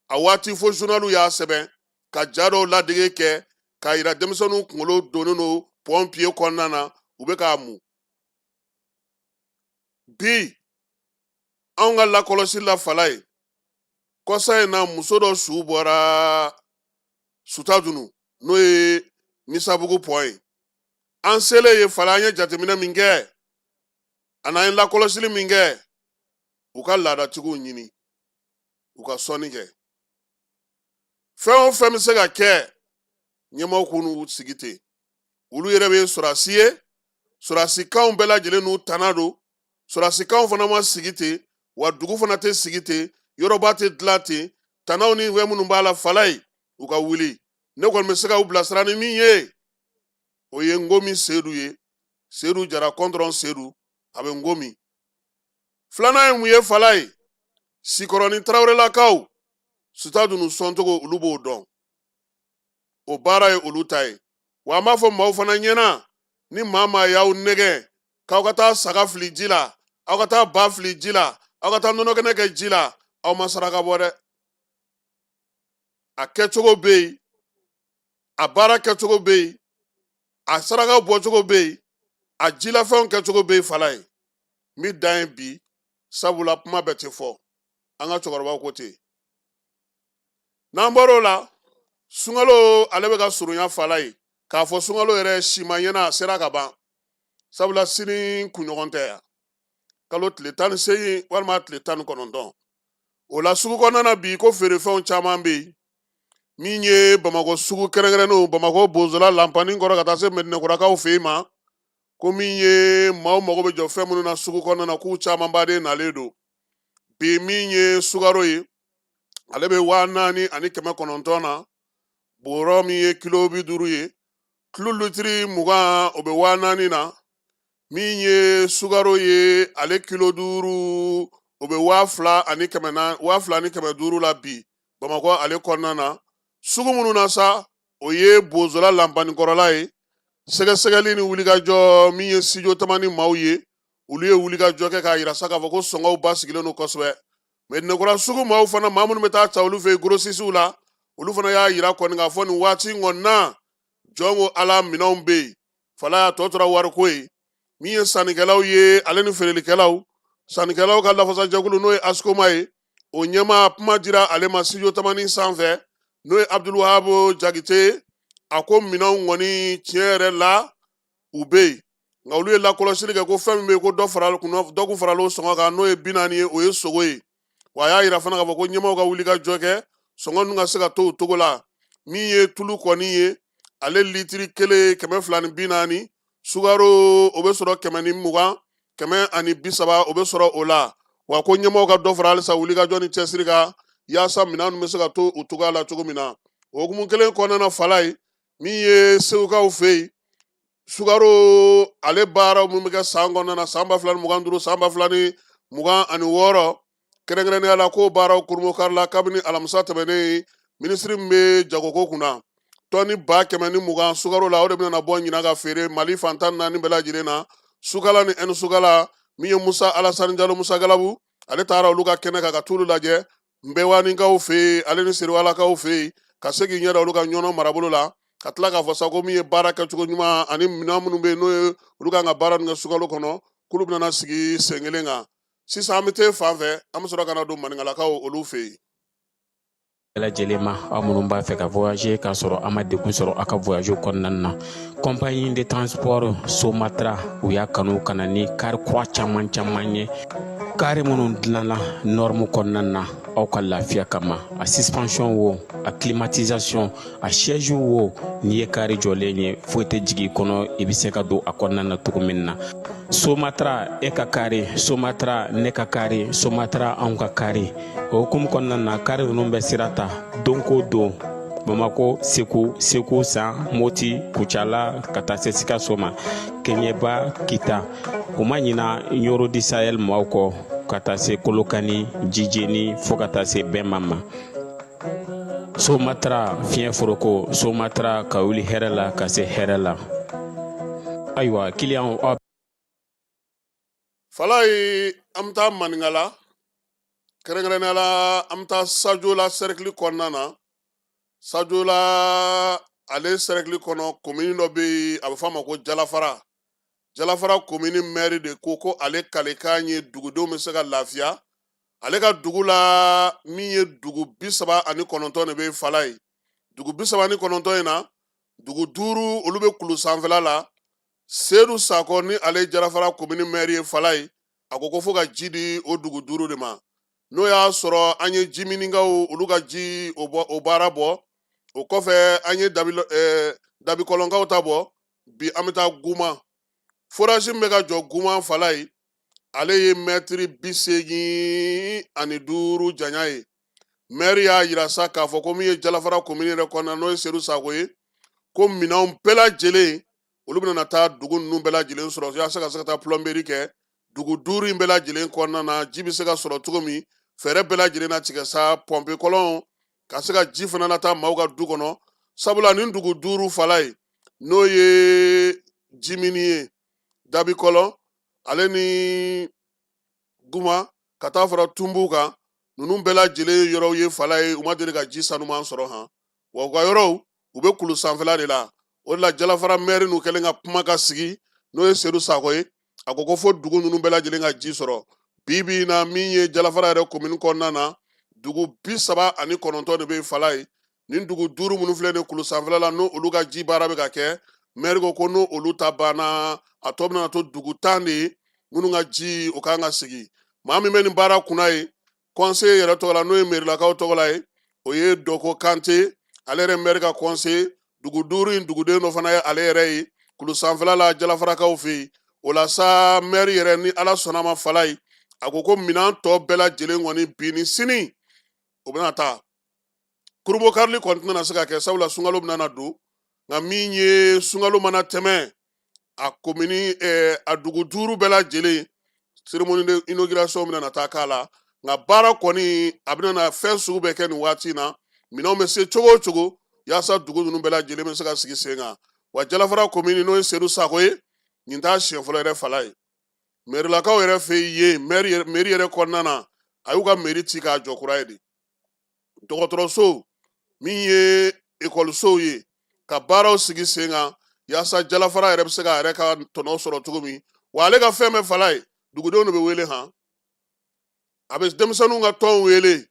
a waati fo journaliw y'a sɛbɛn ka ja dɔw ladege kɛ k'a yira denmisɛnninw kunkolo donnen don pɔn pied kɔnɔna na, u bɛ k'a mu. Bi anw ka lakɔlɔsi la Fala ye, kɔsa in na muso dɔ su bɔra Sutadunu, n'o ye Misabugu pɔn ye. An selen ye Fala, an ye jateminɛ min kɛ ani an ye lakɔlɔsili min kɛ, u ka laadatigiw ɲini, u ka sɔnni kɛ. Fɛn o fɛn bɛ se ka kɛ, ɲɛmaaw k'u n'u sigi ten. Olu yɛrɛ bɛ sɔrɔdasi ye, sɔrɔdasikanw bɛɛ lajɛlen n'u tana don. Sɔrɔdasikanw fana ma sigi ten, wa dugu fana tɛ sigi ten, yɔrɔba tɛ dilan ten. Tanaw ni fɛn minnu b'a la Fala ye, u ka wuli. Ne kɔni bɛ se ka u bilasira ni min ye, o ye Ngomi Sedu ye, Sedu Jara kɔntɔrɔn Sedu, a bɛ Ngomi. Filanan ye mun ye Fala ye? Sikɔrɔni Tarawelelakaw, Sutadunu sɔncogo olu b'o dɔn, o baara ye olu ta ye. Wa an b'a fɔ maaw fana ɲɛna, ni maa maa y'aw nɛgɛn k'aw ka taa saga fili ji la, aw ka taa ba fili ji la, aw ka taa nɔnɔkɛnɛ kɛ ji la, aw ma saraka bɔ dɛ. A kɛcogo bɛ yen, a baara kɛcogo bɛ yen, a saraka bɔcogo bɛ yen, a jilafɛnw kɛcogo bɛ yen Fala ye. N bɛ dan yen bi, sabula kuma bɛɛ tɛ fɔ, an ka cɛkɔrɔbaw ko ten. N'an bɔr'o la, sunkalo ale bɛ ka surunya Fala ye. K'a fɔ sunkalo yɛrɛ siman ɲɛna, a sera ka ban, sabula sini kunɲɔgɔn tɛ yan, kalo tile 18 walima tile 19. O la sugu kɔnɔna na bi, ko feerefɛnw caman bɛ yen. Min ye Bamakɔ sugu kɛrɛnkɛrɛnnenw, Bamakɔ Bozola lanpanin kɔrɔ ka taa se Mɛdinɛkurakaw fɛ yen ma, ko min ye maaw mago bɛ jɔ fɛn minnu na sugu kɔnɔna na, k'u camanba de nalen don bi. Min ye sukaro ye, ale bɛ 4900 na. Bɔrɔ min ye kilo 50 ye, tulu litiri 20, o bɛ 4000 na. Min ye sukaro ye, ale kilo 5, o bɛ 2400, 2500 la bi Bamakɔ ale kɔnɔna na. Sugu minnu na sa, o ye Bozola lanpanikɔrɔla ye. Sɛgɛsɛgɛli ni wulikajɔ min ye studio Tamani maaw ye, olu ye wulikajɔ kɛ k'a yira sa k'a fɔ ko sɔngɔw basigilen don kosɛbɛ. Mɛdinɛkura sugu maaw fana, maa minnu bɛ taa ta olu fɛ yen grossistes la, olu fana y'a yira kɔni k'a fɔ nin waati in kɔni na, jɔn ko Ala, minɛnw bɛ yen Fala, y'a tɔ tora wariko ye. Min ye sannikɛlaw ye ale ni feerelikɛlaw, sannikɛlaw ka lafasajɛkulu n'o ye ASCOMA ye, o ɲɛmaa kuma dira ale ma studio Tamani sanfɛ, n'o ye Abdulwahabu Jakite. A ko minɛnw kɔni tiɲɛ yɛrɛ la u bɛ yen, nka olu ye lakɔlɔsili kɛ ko fɛn min bɛ yen ko dɔ fara dɔ kun farala o sɔngɔ kan, n'o ye 40 ye, o ye sogo ye. Wa a y'a yira fana k'a fɔ ko ɲɛmaaw ka wuli ka jɔ kɛ sɔngɔ ninnu ka se ka to o cogo la. Min ye tulu kɔni ye, ale litiri kelen 240, sukaro o bɛ sɔrɔ 120, 130 o bɛ sɔrɔ o la. Wa ko ɲɛmaaw ka dɔ fara halisa wulikajɔ ni cɛsiri kan yaasa minɛn ninnu bɛ se ka to u cogoya la cogo min na. O hukumu kelen kɔnɔna na, Falaye, min ye Segukaw fɛ yen, sukaro ale baaraw min bɛ kɛ san kɔnɔna na, san 2025, san 2026 kɛrɛnkɛrɛnnenya la, k'o baaraw kurunbonkarila kabini alamisa tɛmɛnen. Minisiri min bɛ jagoko kunna, tɔni 120,000 sukaro la, o de bɛna bɔ ɲinan ka feere Mali fan 14 bɛɛ lajɛlen na, Sukala ni ɛni Sukala. Min ye Musa Alasani Jalo, Musa Galabu, ale taara olu ka kɛnɛ kan ka t'olu lajɛ Nbɛwanikaw fɛ yen, ale ni Seriwalakaw fɛ yen, ka se k'i ɲɛ da olu ka Ɲɔnɔ marabolo la, ka tila k'a fɔ sa ko min ye baara kɛcogo ɲuman ani minɛn minnu bɛ yen, n'o ye olu kan ka baara min kɛ sukalo kɔnɔ, k'olu bɛna sigi sen kelen kan. Sisan an bɛ taa fan fɛ, an bɛ sɔrɔ ka na don maninkalakaw olu fɛ yen. Bɛɛ lajɛlen ma, aw minnu b'a fɛ ka voyager k'a sɔrɔ a ma degun sɔrɔ aw ka voyage kɔnɔna na, compagnie de transport Somatra, u y'a kanu ka na ni kari kura caman caman ye, kari minnu dilanna norme kɔnɔna na aw ka lafiya kama. A suspension wo, a climatisation, a siège wo, n'i ye kari jɔlen ye, foyi tɛ jigin i kɔnɔ, i bɛ se ka don a kɔnɔna na cogo min na. Somatra e ka kari, Somatra ne ka kari, Somatra anw ka kari. O hukumu kɔnɔna na, kari ninnu bɛ sira ta don ko don Bamako, Segu, Segu San, Moti, Kucala, ka taa se Sikaso ma, Keɲeba, Kita. U ma ɲina Ɲoro du Sahel maaw kɔ, ka taa se Kolokani, Jijeni, fo ka taa se Bɛnma ma. Somatra fiɲɛ foroko, Somatra ka wuli hɛrɛ la ka se hɛrɛ la. Ayiwa kiliyanw, aw Falaye, an bɛ taa Maninkala, kɛrɛnkɛrɛnnenya la an bɛ taa Sajola sɛrɛkili kɔnɔna na. Sajola ale sɛrɛkili kɔnɔ, komini dɔ bɛ yen, a bɛ f'a ma ko Jalafara. Jalafara komini mɛri de ko ko ale kalekan ye dugudenw bɛ se ka lafiya ale ka dugu la. Min ye dugu 39 de bɛ Falaye, dugu 39 in na, dugu duuru olu bɛ kulu sanfɛla la. Sedu Sakɔ, ni ale ye Jalafara komini mɛri ye Falaye, a ko ko fo ka ji di o dugu duuru de ma. N'o y'a sɔrɔ an ye jiminikaw olu ka ji o bɔ, o baara bɔ, o kɔfɛ an ye dabikɔlɔnkaw ta bɔ. Bi an bɛ taa Guma. Forage min bɛ ka jɔ Guma Falaye, ale ye mɛtiri 85 janya ye. Mɛri y'a yira sa k'a fɔ ko min ye Jalafara komini yɛrɛ kɔnɔna, n'o ye Sedu Sako ye, ko minɛnw bɛɛ lajɛlen olu bɛna taa dugu ninnu bɛɛ lajɛlen sɔrɔ yaasa ka se ka taa plomberie kɛ dugu duuru in bɛɛ lajɛlen kɔnɔna na, ji bɛ se ka sɔrɔ cogo min. Fɛɛrɛ bɛɛ lajɛlen na tigɛ sa, pɔnpe kɔlɔn ka se ka ji fana lataa maaw ka du kɔnɔ, sabula nin dugu duuru Falaye, n'o ye Jimini ye, Dabikɔlɔn, ale ni Guma, ka taa fara Tunbu kan, ninnu bɛɛ lajɛlen ye yɔrɔw ye Falaye, u ma deli ka ji sanuman sɔrɔ han. Wa u ka yɔrɔw u bɛ kulu sanfɛla de la. O de la Jalafara mɛri n'u kɛlen ka kuma ka sigi, n'o ye Sedu Sako ye, a ko ko fo dugu ninnu bɛɛ lajɛlen ka ji sɔrɔ. Bi bi in na, min ye Jalafara yɛrɛ komini kɔnɔna na, dugu 39 de bɛ Falaye. Nin dugu duuru minnu filɛ nin kulu sanfɛla la, n'o olu ka ji baara bɛ ka kɛ, mɛri ko ko n'o olu ta banna, a tɔ bɛna to dugu 10 de ye minnu ka ji o kan ka sigi. Maa min bɛ nin baara kunna ye conseiller yɛrɛ tɔgɔ la, n'o ye mɛrilakaw tɔgɔ la ye, o ye Dɔko Kante, ale yɛrɛ mɛri ka conseiller, dugu duuru in duguden dɔ fana ye ale yɛrɛ ye kulu sanfɛla la Jalafarakaw fɛ yen. O la sa, mɛri yɛrɛ, ni Ala sɔnna ma Falaye, a ko ko minɛn tɔ bɛɛ lajɛlen kɔni bi ni sini o bɛna taa. Kurunbonkarili kɔni tɛna se ka kɛ, sabula sunkalo bɛna na don, nka min ye sunkalo mana tɛmɛ, a komini a dugu duuru bɛɛ lajɛlen cérémonie de inauguration bɛna na taa k'a la. Nka baara kɔni a bɛna na fɛn sugu bɛɛ kɛ nin waati in na, minɛnw bɛ se cogo o cogo yaasa dugu ninnu bɛɛ lajɛlen bɛ se ka sigi sen kan. Wa Jalafara komini, n'o ye Sedu Sako ye, nin t'a siɲɛ fɔlɔ yɛrɛ Falaye. Mɛrilakaw yɛrɛ fɛ yen, mɛri yɛrɛ kɔnɔna na, a y'u ka mɛri ci k'a jɔ kura ye de, dɔgɔtɔrɔso, min ye ekɔlisow ye, ka baaraw sigi sen kan yaasa Jalafara yɛrɛ bɛ se k'a yɛrɛ ka tɔnɔ sɔrɔ cogo min. Wa ale ka fɛn bɛɛ fala ye, dugudenw de bɛ wele han, a bɛ denmisɛnninw ka tɔn wele,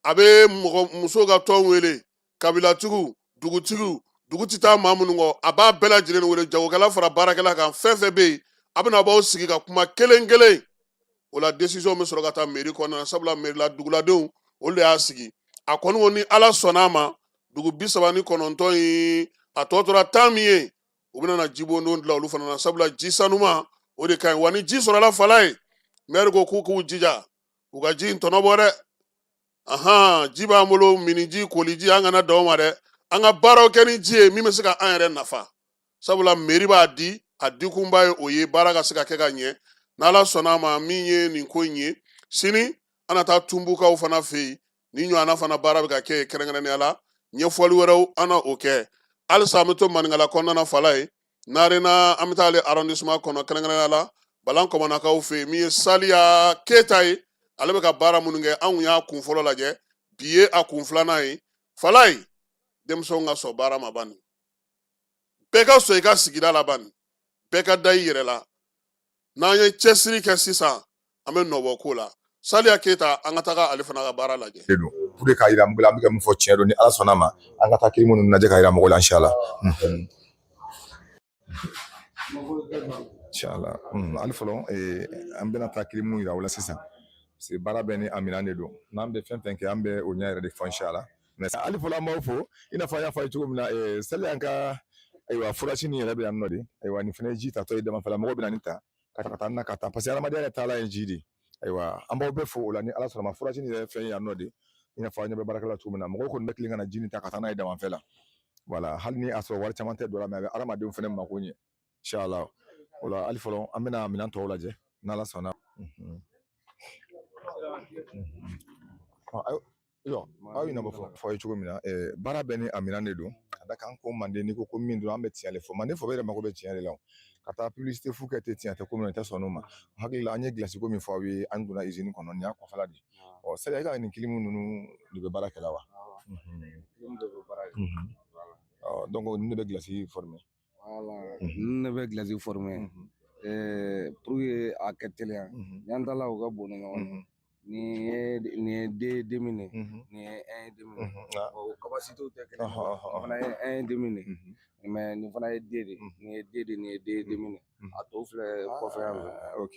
a bɛ mɔgɔ musow ka tɔn wele, kabilatigiw, dugutigiw, dugu tɛ taa maa minnu kɔ, a b'a bɛɛ lajɛlen wele, jagokɛla fara baarakɛla kan, fɛn fɛn bɛ yen, a bɛna b'aw sigi ka kuma kelen kelen. O la décision bɛ sɔrɔ ka taa mairie kɔnɔna na, sabula mairie la duguladenw olu de y'a sigi. A kɔni ko ni Ala sɔnna a ma, dugu 39 in, a tɔ tora 10 min ye, u bɛna na jibondon dilan olu fana na, sabula ji sanuma o de ka ɲi. Wa ni ji sɔrɔla fala ye, maire ko k'u k'u jija u ka ji in tɔnɔ bɔ dɛ. Ahan, ji b'an bolo, miniji, koliji, an kana dan o ma dɛ, an ka baaraw kɛ ni ji ye min bɛ se ka an yɛrɛ nafa, sabula mairie b'a di, a dikunba ye o ye, baara ka se ka kɛ ka ɲɛ. N'Ala sɔnna a ma, min ye nin ko in ye, sini an na taa Tunbukaw fana fɛ yen, ni ɲɔgɔnna fana baara bɛ ka kɛ yen kɛrɛnkɛrɛnnenya la. Ɲɛfɔli wɛrɛw an na o kɛ. Halisa an bɛ to maninkala kɔnɔna na, fala ye Narena, an bɛ taa ale arrondissement kɔnɔ, kɛrɛnkɛrɛnnenya la Balan Kɔmanakaw fɛ yen, min ye Saliya Keyita ye, ale bɛ ka baara minnu kɛ, an kun y'a kun fɔlɔ lajɛ, bi ye a kun filanan ye. Fala ye, denmisɛnw ka sɔn baara ma bani, bɛɛ ka sɔn i ka sigida la bani, bɛɛ ka da i yɛrɛ la. N'an ye cɛsiri kɛ sisan, an bɛ nɔbɔ ko la. Saliya Keyita, an ka taga ale fana ka baara lajɛ. De don pour que k'a yira mɔgɔ la an bɛ ka min fɔ tiɲɛ don. Ni Ala sɔnna a ma, an ka taa kilimu ninnu lajɛ k'a yira mɔgɔw la, inshallah. Inshallah. Hali fɔlɔ, an bɛna taa kilimu yira aw la sisan, parce que baara bɛɛ ni a minɛn de don. N'an bɛ fɛn fɛn kɛ, an bɛ o ɲɛ yɛrɛ de fɔ, inshallah. Hali fɔlɔ, an b'aw fo. I n'a fɔ an y'a fɔ a ye cogo min na, Saliya ka ayiwa forage nin yɛrɛ bɛ yan nɔ de. Ayiwa, nin fana ye ji tatɔ ye damafɛla, mɔgɔw bɛ na nin ta ka taa na ka taa, parce que adamadenya yɛrɛ taalan ye ji de. Ayiwa, an b'aw bɛɛ fo o la. Ni Ala sɔnna ma, forage nin yɛrɛ fɛn yan nɔ de, i n'a fɔ an ɲɛ bɛ baarakɛla cogo min na, mɔgɔw kɔni bɛ tilen ka na ji nin ta ka taa n'a ye damafɛ la. Wala hali ni a sɔrɔ wari caman tɛ don a la, mais a bɛ adamadenw fana mako ɲɛ, inshallah. O la hali fɔlɔ, an bɛna minɛn tɔw lajɛ n'Ala sɔnna. Yɔ, aw ɲinɛ fɔ ye cogo min na, baara bɛɛ ni a minɛn de don. Ka da kan ko manden, n'i ko ko min don, an bɛ tiɲɛ de fɔ. Manden fɔ bɛɛ yɛrɛ mako bɛ tiɲɛ de la. Ka taa publicité fu kɛ ten, tiɲɛ tɛ ko min na, i tɛ sɔn n'o ma. N hakili la, an ye gilasi ko min fɔ aw ye, an donna izini kɔnɔ, nin y'a kɔfɛla de ye. Ɔ sali, e ka nin kilimu ninnu de bɛ baara kɛ la wa? Ɔ donc ninnu de bɛ gilasi former? Voilà, ninnu de bɛ gilasi former pour que a kɛ teliya. N'an taala u ka bon ni ɲɔgɔn ye. Nin ye deux demi de, nin ye un demi de. O capacité tɛ kelen ye. Nin fana ye un demi de, mais nin fana ye deux de. Nin ye deux de, nin ye deux demi de. A tɔ filɛ kɔfɛ yan fɛ. Ok.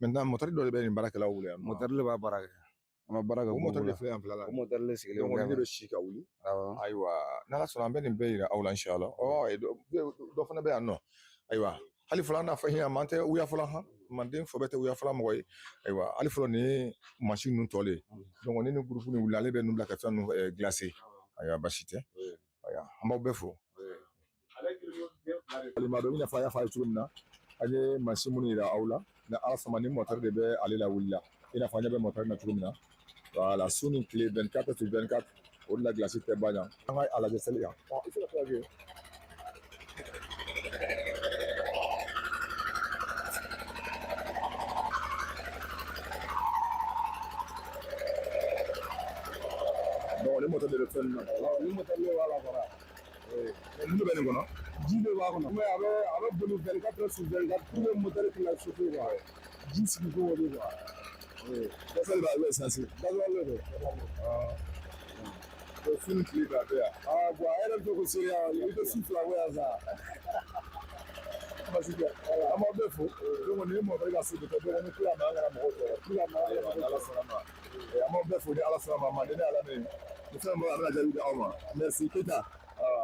Maintenant, moteur dɔ de bɛ nin baarakɛlaw bolo yan nɔ. Moteur de b'a baara kɛ. An bɛ baara kɛ. O moteur de filɛ yan fila la. O moteur de sigilen. Donc nin de bɛ si ka wuli. Ayiwa, n'Ala sɔnna, an bɛ nin bɛɛ yira aw la, inshallah. Ɔ dɔ fana bɛ yan nɔ. Ayiwa, hali fɔlɔ, an n'a fɔ hin, an tɛ wuya fɔlɔ han. Manden fɔ bɛɛ tɛ wuya fɔlɔ mɔgɔ ye. Ayiwa, hali fɔlɔ, nin ye mansin ninnu tɔ le ye. Donc ni groupe nin wulila, ale bɛ ninnu bila ka fɛn ninnu glacer. Ayiwa, basi tɛ. Ayiwa, an b'aw bɛɛ fo. Balima dɔ, i n'a fɔ an y'a fɔ a ye cogo min na, an ye mansin minnu yira aw la, ni Ala sɔnna, ni moteur de bɛ ale lawuli la, i n'a fɔ an ɲɛ bɛ moteur na cogo min na. Voilà, su ni tile, 24 sur 24, o de la glace tɛ ban yan. An ka a lajɛ seli yan. I se ka kɛ. Donc ni moteur de bɛ fɛn ninnu na. Ni moteur de b'a la fara. Mun de bɛ nin kɔnɔ? Ji de b'a kɔnɔ. Mais a bɛ boli 24 sur 24 pour que moteur kana chauffer quoi. Ji sigi ko o de quoi. Gasoil b'a bɛ essence. Gasoil de don. Su ni tile bɛɛ a bɛ yan. Ah bon, a yɛrɛ bɛ to ko seereya, i tɛ su fila bɔ yan sa. Basi tɛ. An b'aw bɛɛ fo. Donc nin ye moteur ka so de kɛ. Donc ni kila ma, an kana mɔgɔw tɔɔrɔ. Kila ma, an kana mɔgɔw. Ala sɔnna ma. An b'aw bɛɛ fo ni Ala sɔnna ma. Manden ne Ala min. Ni fɛn bɔ, a bɛna jaabi di aw ma. Merci Keyita.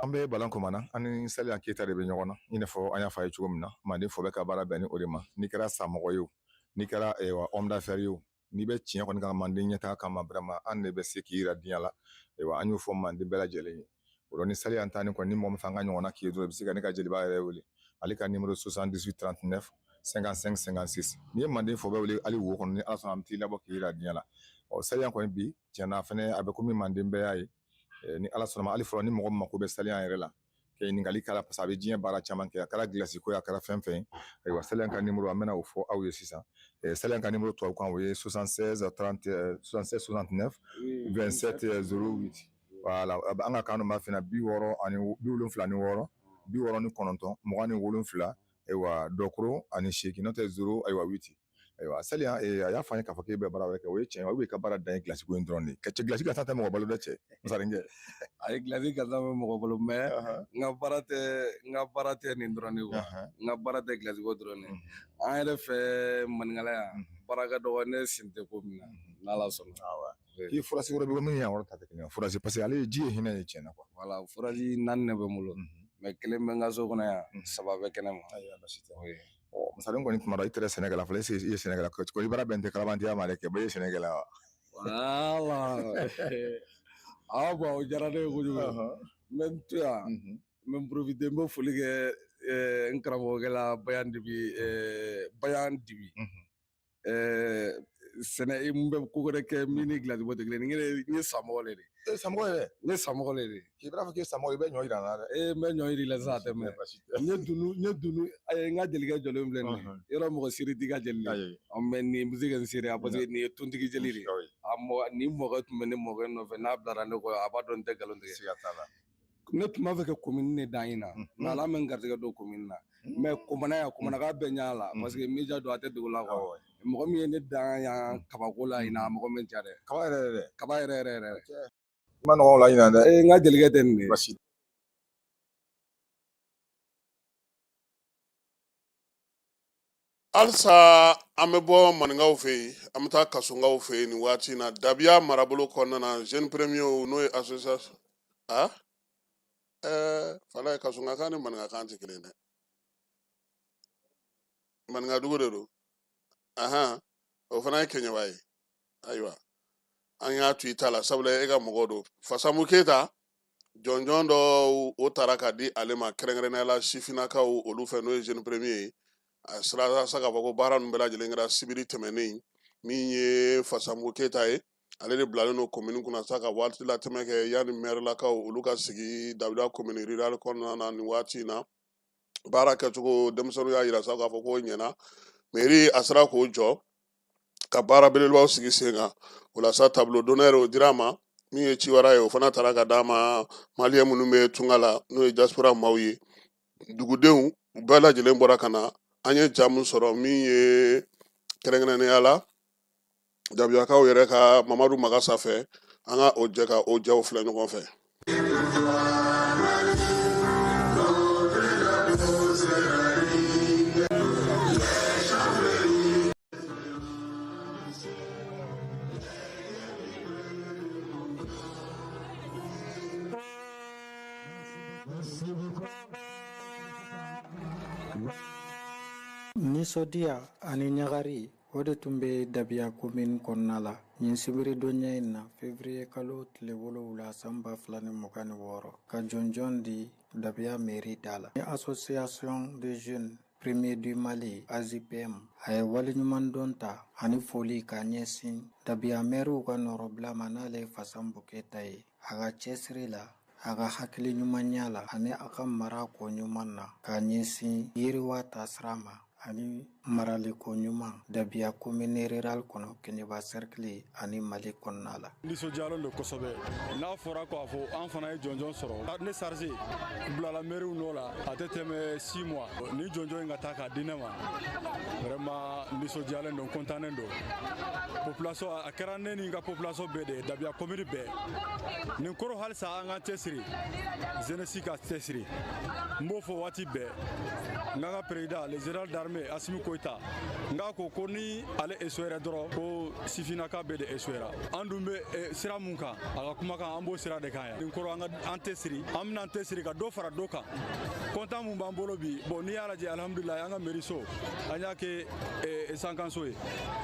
An bɛ Balan Kɔmana, an ni Saliya Keyita de bɛ ɲɔgɔn na. I n'a fɔ an y'a fɔ a ye cogo min na, Manden fɔ bɛɛ ka baara bɛn ni o de ma. N'i kɛra samɔgɔ ye o, n'i kɛra homme d'affaires ye o, n'i bɛ tiɲɛ kɔni kan Manden ɲɛtaga kama, vraiment an de bɛ se k'i yira diɲɛ la. Ayiwa, an y'o fɔ Manden bɛɛ lajɛlen ye. O la ni Saliya ta ni kɔni, ni mɔgɔ min fɛ an ka ɲɔgɔnna k'i ye dɔrɔn, i bɛ se ka ne ka jeliba yɛrɛ wele. Ale ka numéro 78 39 55 56. N'i ye Manden fɔ bɛɛ wele hali wo kɔnɔ, ni Ala sɔnna, an bɛ t'i labɔ k'i yira diɲɛ la. Ɔ Saliya kɔni bi tiɲɛna fɛnɛ, a bɛ komi Manden bɛɛ y'a ye. Ni Ala sɔnna ma, hali fɔlɔ, ni mɔgɔ min mako bɛ Saliya yɛrɛ la, ka ɲininkali k'a la, parce que a bɛ diɲɛ baara caman kɛ, a kɛra gilasi ko ye, a kɛra fɛn fɛn ye. Ayiwa, Saliya ka numéro, an bɛna o fɔ aw ye sisan. Saliya ka numéro tubabu kan, o ye 76 30 76 69 27 08. Voilà, an ka kan b'a f'i ɲɛna 76 69 27. Ayiwa, dɔkoro ani 8, n'o tɛ 0, ayiwa, 8. Ayiwa, Saliya, a y'a fɔ an ye k'a fɔ k'e bɛ baara wɛrɛ kɛ. O ye tiɲɛ ye wa, i ka baara dan ye gilasi ko in dɔrɔn de ye? Ka cɛ gilasi gansan tɛ mɔgɔ balo dɛ, cɛ masarinkɛ. Ayi, gilasi gansan bɛ mɔgɔ balo, mais n ka baara tɛ nin dɔrɔn de quoi. N ka baara tɛ gilasi ko dɔrɔn de. An yɛrɛ fɛ maninkala yan, baara ka dɔgɔ, ne sen tɛ ko min na, n'Ala sɔnna. K'i forage wɛrɛ bɛ min yan yɔrɔ ta tɛ kelen ye, forage, parce que ale ye ji ye, hinɛ ye tiɲɛ na quoi. Voilà, forage naani de bɛ n bolo, mais kelen bɛ n ka so kɔnɔ yan, saba bɛ kɛnɛ ma. Ayiwa, basi tɛ. Ɔ, masaden kɔni, tuma dɔ i tɛrɛ sɛnɛkɛla fɔlɔ. Est ce que i ye sɛnɛkɛla ko i baara bɛn tɛ kalabantiya ma dɛ, kɛ bɛɛ ye sɛnɛkɛla wa? Voilà, ah bon, o diyara ne ye kojugu. N bɛ n to yan, n bɛ n profiter, n bɛ foli kɛ n karamɔgɔkɛ la, Bayan Dibi, Bayan Dibi. Sɛnɛ, n bɛ ko wɛrɛ kɛ min ni gilasi bɔ tɛ kelen ye. N ye samɔgɔ de ye. Samɔgɔ yɛrɛ? N ye samɔgɔ de ye. K'i b'a fɔ k'i ye samɔgɔ, i bɛ ɲɔ yira n na dɛ. Ee, n bɛ ɲɔ yir'i la sisan, a tɛ mɛn. N ye dunu, n ka jelikɛ jɔlen filɛ nin ye. Yɔrɔ mɔgɔ seere t'i ka jeli de, mais nin bɛ se ka n seereya, parce que nin ye tontigi jeli de ye. A mɔ nin mɔkɛ tun bɛ ne mɔkɛ nɔfɛ, n'a bilara ne kɔ, a b'a dɔn n tɛ nkalon tigɛ. Siga t'a la. Ne tun b'a fɛ ka commune de dan in na, mais Ala bɛ n garijɛgɛ don commune na, mais komana yan, komanaka bɛɛ ɲɛ la, parce que média don, a tɛ dogo la quoi. Mɔgɔ min ye ne dan yan kabako la ɲinan, a mɔgɔ min ja dɛ. Kaba yɛrɛ yɛrɛ? Kaba yɛrɛ yɛrɛ yɛrɛ. I ma nɔgɔn o la ɲinan dɛ. Ee, n ka jelikɛ tɛ nin de. Basi. Halisa an bɛ bɔ maninkaw fɛ yen, an bɛ taa kasonkaw fɛ yen nin waati in na, Dabiya marabolo kɔnɔna na. Jeune Premier, n'o ye association a fala ye, kasonkakan ni maninkakan tɛ kelen dɛ, maninkadugu de don. Ahan, o fana ye kɛɲɛba ye. Ayiwa, an y'a to i ta la, sabula e ka mɔgɔ don. Fasamu Keyita, jɔnjɔn dɔ o taara ka di ale ma, kɛrɛnkɛrɛnnenya la sifinnakaw olu fɛ, n'o ye Jeune Premier ye. A sera sa k'a fɔ ko baara ninnu bɛɛ lajɛlen kɛra sibiri tɛmɛnen. Min ye Fasamu Keyita ye, ale de bilalen don commune kunna sa ka waati latɛmɛ kɛ yanni mɛrilakaw olu ka sigi Dabiya commune rurale kɔnɔna na. Nin waati in na, baara kɛcogo, denmisɛnninw y'a yira sa k'a fɔ k'o ɲɛna. Mairie a sera k'o jɔ ka baara belebelebaw sigi sen kan. O la sa, tableau d'honneur o dira a ma. Min ye ciwara ye, o fana taara ka d'a ma. Maliyɛn minnu bɛ tunga la, n'o ye diaspora maaw ye, dugudenw bɛɛ lajɛlen bɔra ka na. An ye ja min sɔrɔ, min ye kɛrɛnkɛrɛnnenya la Dabiyakaw yɛrɛ ka Mamadu Magasa fɛ, an ka o jɛ ka o jaw filɛ ɲɔgɔn fɛ. Nisɔndiya ani ɲagari, o de tun bɛ Dabiya komini kɔnɔna la nin sibiridonɲɛ in na, février kalo tile 7, san 2026, ka jɔnjɔn di Dabiya mairie da la ni Association des Jeunes Premiers du Mali, AJPM. A ye waleɲumandɔn ta ani foli ka ɲɛsin Dabiya mɛriw ka nɔrɔbila ma, n'ale ye Fasanbu Keyita ye, a ka cɛsiri la, a ka hakili ɲumanya la ani a ka mara ko ɲuman na ka ɲɛsin yiriwa taasira ma ani maraliko ɲuman Dabiya commune rurale kɔnɔ, Keɲeba cercle ani Mali kɔnɔna la. Nisɔndiyalen don kosɛbɛ. N'a fɔra k'a fɔ an fana ye jɔnjɔn sɔrɔ, ne chargé bilala mɛriw nɔ la, a tɛ tɛmɛ 6 mois, ni jɔnjɔn in ka taa k'a di ne ma, vraiment nisɔndiyalen don, kɔntannen don. Population, a kɛra ne ni n ka population bɛɛ de ye, Dabiya commune bɛɛ. Nin kɔrɔ, halisa an k'an cɛsiri, jeunesse ka cɛsiri. N b'o fɔ waati bɛɛ, n ka président, le général d'armée Assimi Goïta, n k'a ko ko ni ale échouera dɔrɔn, ko sifinnaka bɛɛ de échouera. An dun bɛ sira mun kan, a ka kumakan, an b'o sira de kan yan. Nin kɔrɔ, an ka an tɛ siri, an bɛna an tɛ siri ka dɔ fara dɔ kan. Content mun b'an bolo bi, bon, n'i y'a lajɛ, alhamdulilayi, an ka mairie so, an y'a kɛ sankanso ye,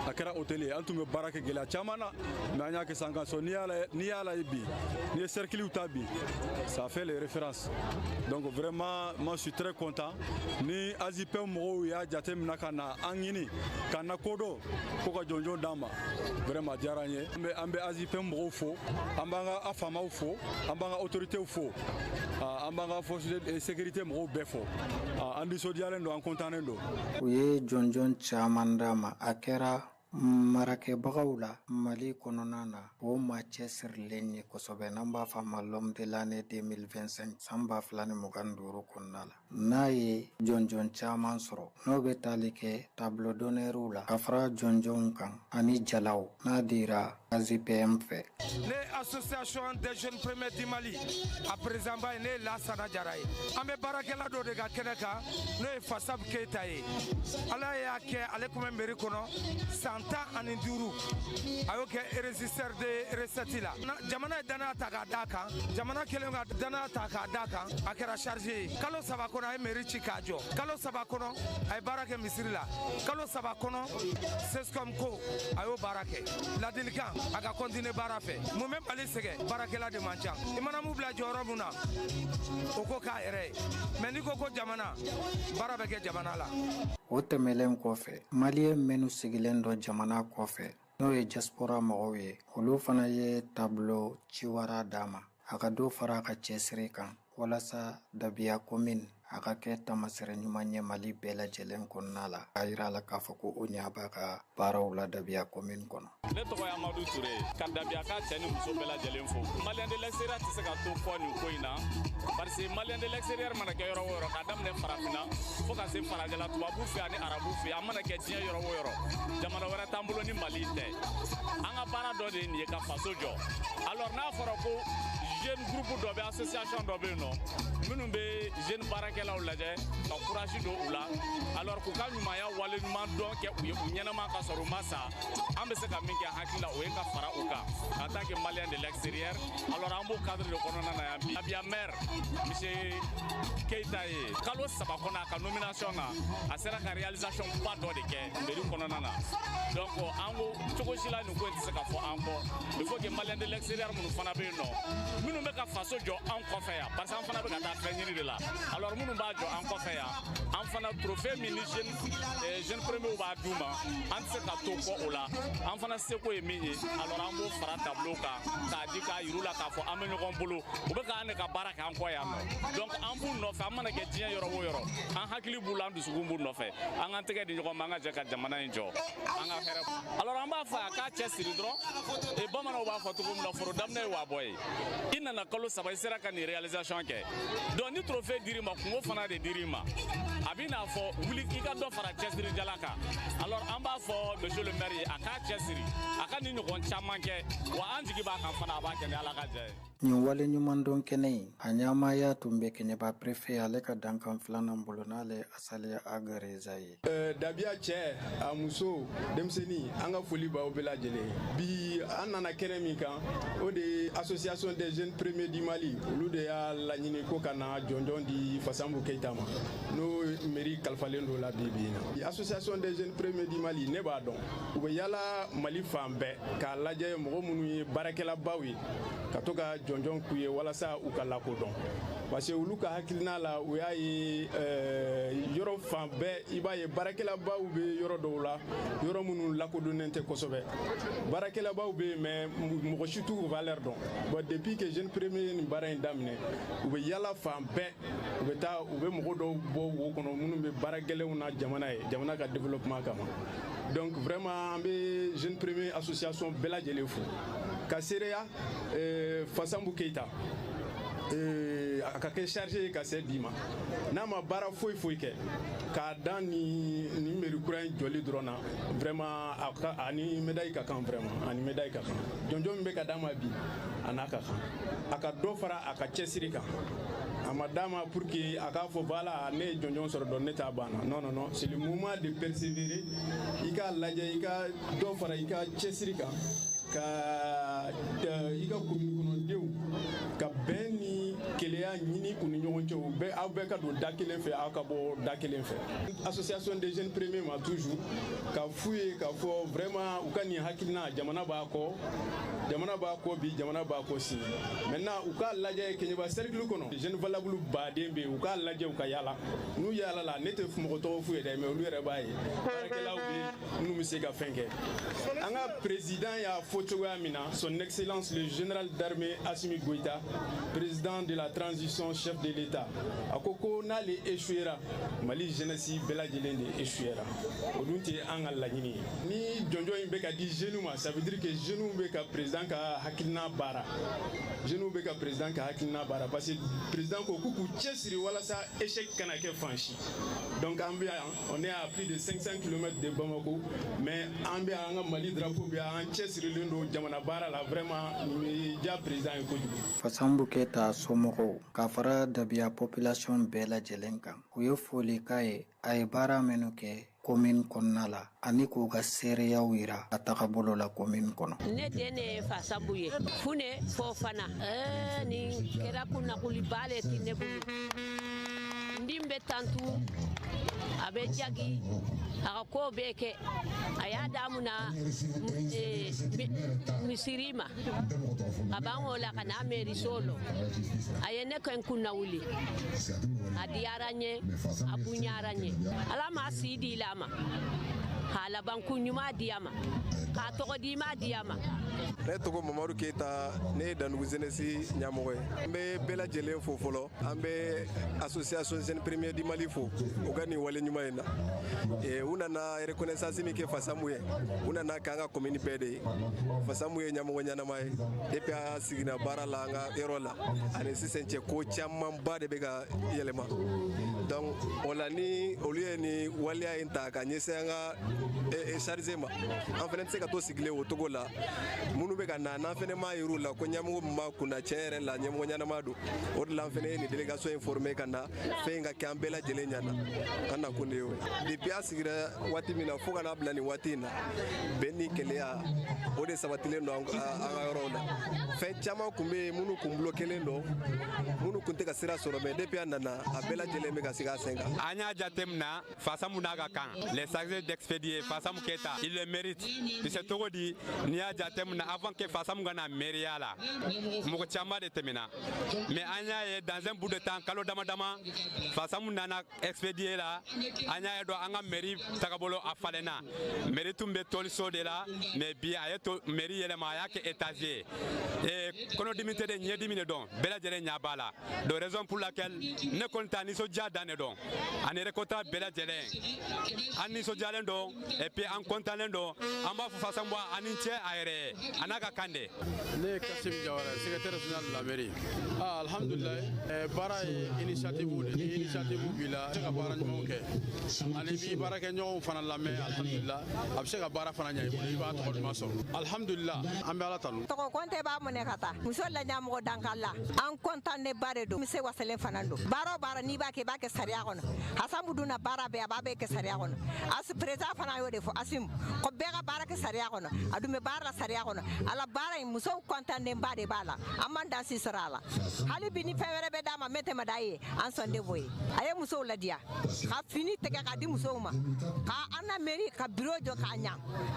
a kɛra hôtel ye. An tun bɛ baara kɛ gɛlɛya caman na, mais an y'a kɛ sankanso. N'i y'a lajɛ bi, n'i ye cercle ta bi, ça fait les références. Donc vraiment, moi je suis très content. Ni AJPM mɔgɔw y'a jate minɛ ka na an ɲini ka na kodɔn ko ka jɔnjɔn d'an ma, vraiment a diyara an ye. An bɛ AJPM mɔgɔw fo, an b'an ka faamaw fo, an b'an ka autorités fo, an b'an ka force de sécurité mɔgɔw bɛɛ fo. An nisɔndiyalen don, an kɔntannen don. U ye jɔnjɔn caman d'a ma. A kɛra marakɛbagaw la Mali kɔnɔna na, o maa cɛsirilen ye kosɛbɛ, n'an b'a fɔ a ma l'homme de l'année 2025, san 2025 kɔnɔna la. N'a ye jɔnjɔn caman sɔrɔ, n'o bɛ tali kɛ tableau d'honneur la ka fara jɔnjɔnw kan ani jalaw n'a dira AJPM fɛ. Ne Association des jeunes premiers du Mali a président ba ye, ne ye Lasana Jara ye. An bɛ baarakɛla dɔ de ka kɛnɛ kan, n'o ye Fasabu Keyita ye. Ala y'a kɛ, ale tun bɛ mairie kɔnɔ san 15, a y'o kɛ régisseur de recette la. Jamana ye danaya ta k'a d'a kan, jamana kɛlen ka danaya ta k'a d'a kan, a kɛra chargé ye. Kalo 3 kɔnɔ, a ye mairie ci k'a jɔ. Kalo 3 kɔnɔ, a ye baara kɛ misiri la. Kalo 3 kɔnɔ, CSCOM ko a y'o baara kɛ. Ladilikan, a ka continuer baara fɛ. Mun bɛ Mali sɛgɛn? Baarakɛla de man ca. I mana mun bila jɔyɔrɔ mun na, o ko k'a yɛrɛ ye, mais n'i ko ko jamana, baara bɛ kɛ jamana la. O tɛmɛlen kɔfɛ, Maliyɛn minnu sigilen dɔ jamana kɔfɛ, n'o ye diaspora mɔgɔw ye, olu fana ye tableau ciwara d'a ma, a ka dɔ fara a ka cɛsiri kan walasa Dabiya commune a ka kɛ taamasere ɲuman ye Mali bɛɛ lajɛlen kɔnɔna la. A yira a la k'a fɔ ko o ɲɛ b'a ka baaraw la Dabiya commune kɔnɔ. Ne tɔgɔ ye Amadu Ture, ka Dabiya ka cɛ ni muso bɛɛ lajɛlen fo. Malien de l'extérieur tɛ se ka to kɔ nin ko in na, parce que Malien de l'extérieur mana kɛ yɔrɔ o yɔrɔ, k'a daminɛ Farafinna fo ka se farajɛla, tubabu fɛ ani arabu fɛ, an mana kɛ diɲɛ yɔrɔ o yɔrɔ, jamana wɛrɛ t'an bolo ni Mali tɛ. An ka baara dɔ de ye nin ye, ka faso jɔ. Alors n'a fɔra ko jeune groupe dɔ bɛ, association dɔ bɛ yen nɔ, minnu bɛ jeune baarakɛlaw lajɛ ka courage don u la, alors k'u ka ɲumanya waleɲuman dɔn kɛ u ye, u ɲɛnama ka sɔrɔ u ma sa, an bɛ se ka min kɛ hakili la, o ye ka fara u kan en tant que Malien de l'extérieur. Alors an b'o cadre de kɔnɔna na yan bi. Dabiya maire monsieur Keita ye, kalo 3 kɔnɔ a ka nomination na, a sera ka réalisation ba dɔ de kɛ mairie kɔnɔna na. Donc an ko cogo si la nin ko in tɛ se ka fɔ an kɔ. Il faut que Malien de l'extérieur minnu fana bɛ yen nɔ, minnu bɛ ka faso jɔ an kɔfɛ yan, parce que an fana bɛ ka taa fɛn ɲini de la, alors minnu b'a jɔ an kɔfɛ yan, an fana trophée min ni jeune premier b'a d'u ma, an tɛ se ka to kɔ o la. An fana seko ye min ye, alors an b'o fara tableau kan k'a di, k'a yir'u la k'a fɔ an bɛ ɲɔgɔn bolo. U bɛ k'an de ka baara kɛ an kɔ yan nɔ, donc an b'u nɔfɛ. An mana kɛ diɲɛ yɔrɔ o yɔrɔ, an hakili b'u la, an dusukun b'u nɔfɛ. An k'an tɛgɛ di ɲɔgɔn ma, an ka jɛ ka jamana in jɔ, an ka hɛrɛ. Alors an b'a fɔ a k'a cɛ siri dɔrɔn. E bamananw b'a fɔ cogo min na, foro daminɛ ye waabɔ ye. I nana kalo 3, i sera ka nin réalisation kɛ, donc ni trophée dir'i ma, kungo fana de dir'i ma. A bɛ n'a fɔ wuli i ka dɔ fara cɛsiri jala kan. Alors an b'a fɔ monsieur le maire ye, a k'a cɛsiri, a ka nin ɲɔgɔn caman kɛ, wa an jigi b'a kan fana, a b'a kɛ ni Ala ka jɛ ye. Nin wale ɲumandɔn kɛnɛ in, a ɲɛmaaya tun bɛ Kɛɲɛba préfet, ale ka dankan filanan bolo, n'ale Asaliya Agareza ye. Dabiya cɛ, a muso, denmisɛnnin, an ka foli b'aw bɛɛ lajɛlen. Bi an nana kɛnɛ min kan, o de ye Association des jeunes premiers du Mali. Olu de y'a laɲini ko ka na jɔnjɔn di Fasanbu Keyita ma, n'o mairie kalifalen don la bi bi in na. Association des jeunes premiers du Mali, ne b'a dɔn, u bɛ yala Mali fan bɛɛ k'a lajɛ mɔgɔ minnu ye baarakɛlabaw ye, ka to ka jɔnjɔn k'u ye walasa u ka lakodɔn, parce que olu ka hakilina la, u y'a ye yɔrɔ fan bɛɛ, i b'a ye baarakɛlabaw bɛ yɔrɔ dɔw la, yɔrɔ minnu lakodɔnnen tɛ kosɛbɛ. Baarakɛlabaw bɛ yen, mais mɔgɔ si t'u valeur dɔn. Bon, depuis que jeune premier ye nin baara in daminɛ, u bɛ yala fan bɛɛ, u bɛ taa, u bɛ mɔgɔ dɔw bɔ wo kɔnɔ minnu bɛ baara gɛlɛnw na jamana ye, jamana ka développement kama. Donc vraiment, an bɛ jeune premier association bɛɛ lajɛlen fo ka seereya. Fasanbu Keyita, a ka kɛ chargé ye ka se bi ma, n'a ma baara foyi foyi kɛ k'a dan ni mairie kura in jɔli dɔrɔn na, vraiment a ka ani médaille ka kan, vraiment ani médaille ka kan. Jɔnjɔn min bɛ ka d'a ma bi, a n'a ka kan, a ka dɔ fara a ka cɛsiri kan. A ma d'a ma pour que a k'a fɔ voilà, ne ye jɔnjɔn sɔrɔ dɔn, ne t'a banna. Non, non, non, c'est le moment de persévérer. I k'a lajɛ, i ka dɔ fara i ka cɛsiri kan, ka i ka commune kɔnɔdenw ka bɛn ni keleya ɲini u ni ɲɔgɔn cɛ, u bɛɛ, aw bɛɛ ka don da kelen fɛ, aw ka bɔ da kelen fɛ. Association des jeunes premiers ma, toujours ka f'u ye k'a fɔ vraiment u ka nin hakilina, jamana b'a kɔ, jamana b'a kɔ bi, jamana b'a kɔ sini. Maintenant u k'a lajɛ, Keɲeba cercle kɔnɔ, jeune valable baden bɛ yen, u k'a lajɛ, u ka yala. N'u yala la, ne tɛ mɔgɔ tɔgɔ f'u ye dɛ, mais olu yɛrɛ b'a ye, baarakɛlaw bɛ yen minnu bɛ se ka fɛn kɛ. An ka président y'a fɔ cogoya min na, son excellence le général d'armée Assimi Goïta, président de la transition, chef de l'État, a ko ko n'ale échouera, Mali jeunesse bɛɛ lajɛlen de échouera. O dun tɛ an ka laɲini ye. Ni jɔnjɔn in bɛ ka di jeunes ma, ça veut dire que jeunes bɛ ka président ka hakilina baara, jeunes bɛ ka président ka hakilina baara, parce que président ko k'u k'u cɛsiri walasa échec kana kɛ fan si. Donc an bɛ yan, on est à plus de 500 km de Bamako, mais an bɛ yan, an ka Mali drapeau bɛ yan, an cɛsirilen don jamana baara la. Vraiment, nin bɛ diya président ye kojugu. Fasanbu Keyita somɔgɔw ka fara Dabiya population bɛɛ lajɛlen kan, u ye foli k'a ye, a ye baara minnu kɛ commune kɔnɔna la ani k'u ka seereyaw yira a tagabolo la commune kɔnɔ. Ne den ne ye Fasanbu ye, Fune Fofana. Nin kɛra kunnakuliba le ti ne bolo. N den bɛ tantu, a bɛ jagi, a ka ko bɛɛ kɛ. A y'a damuna misiri ma ka ban o la ka na mairie so lɔ. A ye ne kɛ n kunna wuli, a diyara n ye, a bonyara n ye. Ala ma si di la ma k'a laban kun ɲuman di a ma, k'a tɔgɔ di ma di a ma. Ne tɔgɔ Mamadu Keyita, ne ye Dandugu jeunesse ɲɛmɔgɔ ye. N bɛ bɛɛ lajɛlen fo fɔlɔ. An bɛ association Jeune Premier du Mali fo u ka nin wale ɲuman in na. U nana reconnaissance min kɛ Fasamu ye, u nana k'an ka commune bɛɛ de ye. Fasamu ye ɲɛmɔgɔ ɲɛnama ye. Depuis a siginna baara la an ka yɔrɔ la ani sisan cɛ, ko camanba de bɛ ka yɛlɛma. Donc o la, ni olu ye nin waleya in ta ka ɲɛsin an ka chargé ma, an fana tɛ se ka to sigilen o cogo la. Minnu bɛ ka na, n'an fana m'a yir'u la ko ɲɛmɔgɔ min b'a kunna, tiɲɛ yɛrɛ la, ɲɛmɔgɔ ɲɛnama don. O de la, an fana ye nin délégation in formé ka na fɛn in ka kɛ an bɛɛ lajɛlen ɲɛna. An nakun de y'o ye. Depuis a sigira waati min na fo ka n'a bila nin waati in na, bɛn ni kelenya, o de sabatilen don an ka yɔrɔw la. Fɛn caman tun bɛ yen minnu kun bloquélen don, minnu tun tɛ ka sira sɔrɔ, mais depuis a nana, a bɛɛ lajɛlen bɛ ka sigi a sen kan. An y'a jateminɛ, Fasamu n'a ka kan, les chargés d'expédier, Fasamu Keyita, il le mérite. Puisque cogo di, n'i y'a jateminɛ, avant que Fasamu ka na mairie la, mɔgɔ caman de tɛmɛna, mais an y'a ye dans un bout de temps, kalo dama dama, Fasamu nana expédier la, an y'a ye dɔn an ka mairie tagabolo a falenna. Mairie tun bɛ tɔliso de la, mais bi a ye to mairie yɛlɛma, a y'a kɛ étage ye. Kɔnɔdimi tɛ dɛ, ɲɛdimi de dɔn, bɛɛ lajɛlen ɲɛ b'a la. Donc raison pour laquelle ne kɔni ta nisɔndiya dan de dɔn ani récoltant bɛɛ lajɛlen, an nisɔndiyalen don et puis an kɔntannen don. An b'a fɔ Fasanbu a ni cɛ a yɛrɛ ye, a n'a ka kan de. Ne ye Kasim Jawara, secrétaire général de la mairie. Ah, alhamdulilayi, baara ye initiative de, ni initiative b'i la, i bɛ se ka baara ɲumanw kɛ, ani b'i baarakɛɲɔgɔnw fana lamɛn. Alhamdulilah, a bɛ se ka baara fana ɲɛ i bolo, i b'a tɔgɔ duman sɔrɔ. Alhamdulilah, an bɛ Ala tanu. Tɔgɔ Kɔnte b'a minɛ ka taa muso la ɲɛmɔgɔ dankan la. An kɔntan ne ba de don, mise wasalen fana don. Baara o baara n'i b'a kɛ, i b'a kɛ sariya kɔnɔ. Hasamu dun na baara bɛɛ, a b'a bɛɛ kɛ sariya kɔnɔ. Asi président fana y'o de fɔ, Asim ko bɛɛ ka baara kɛ sariya kɔnɔ. A dun bɛ baara la sariya kɔnɔ. Ala baara in, musow kɔntannen ba de b'a la. An man dan si sɔrɔ a la. Hali bi, ni fɛn wɛrɛ bɛ d'a ma min tɛmɛ d'a ye, an sɔn de b'o ye. A ye musow ladiya ka fini tigɛ ka di musow ma, ka an na mairie ka bureau jɔ k'a ɲa.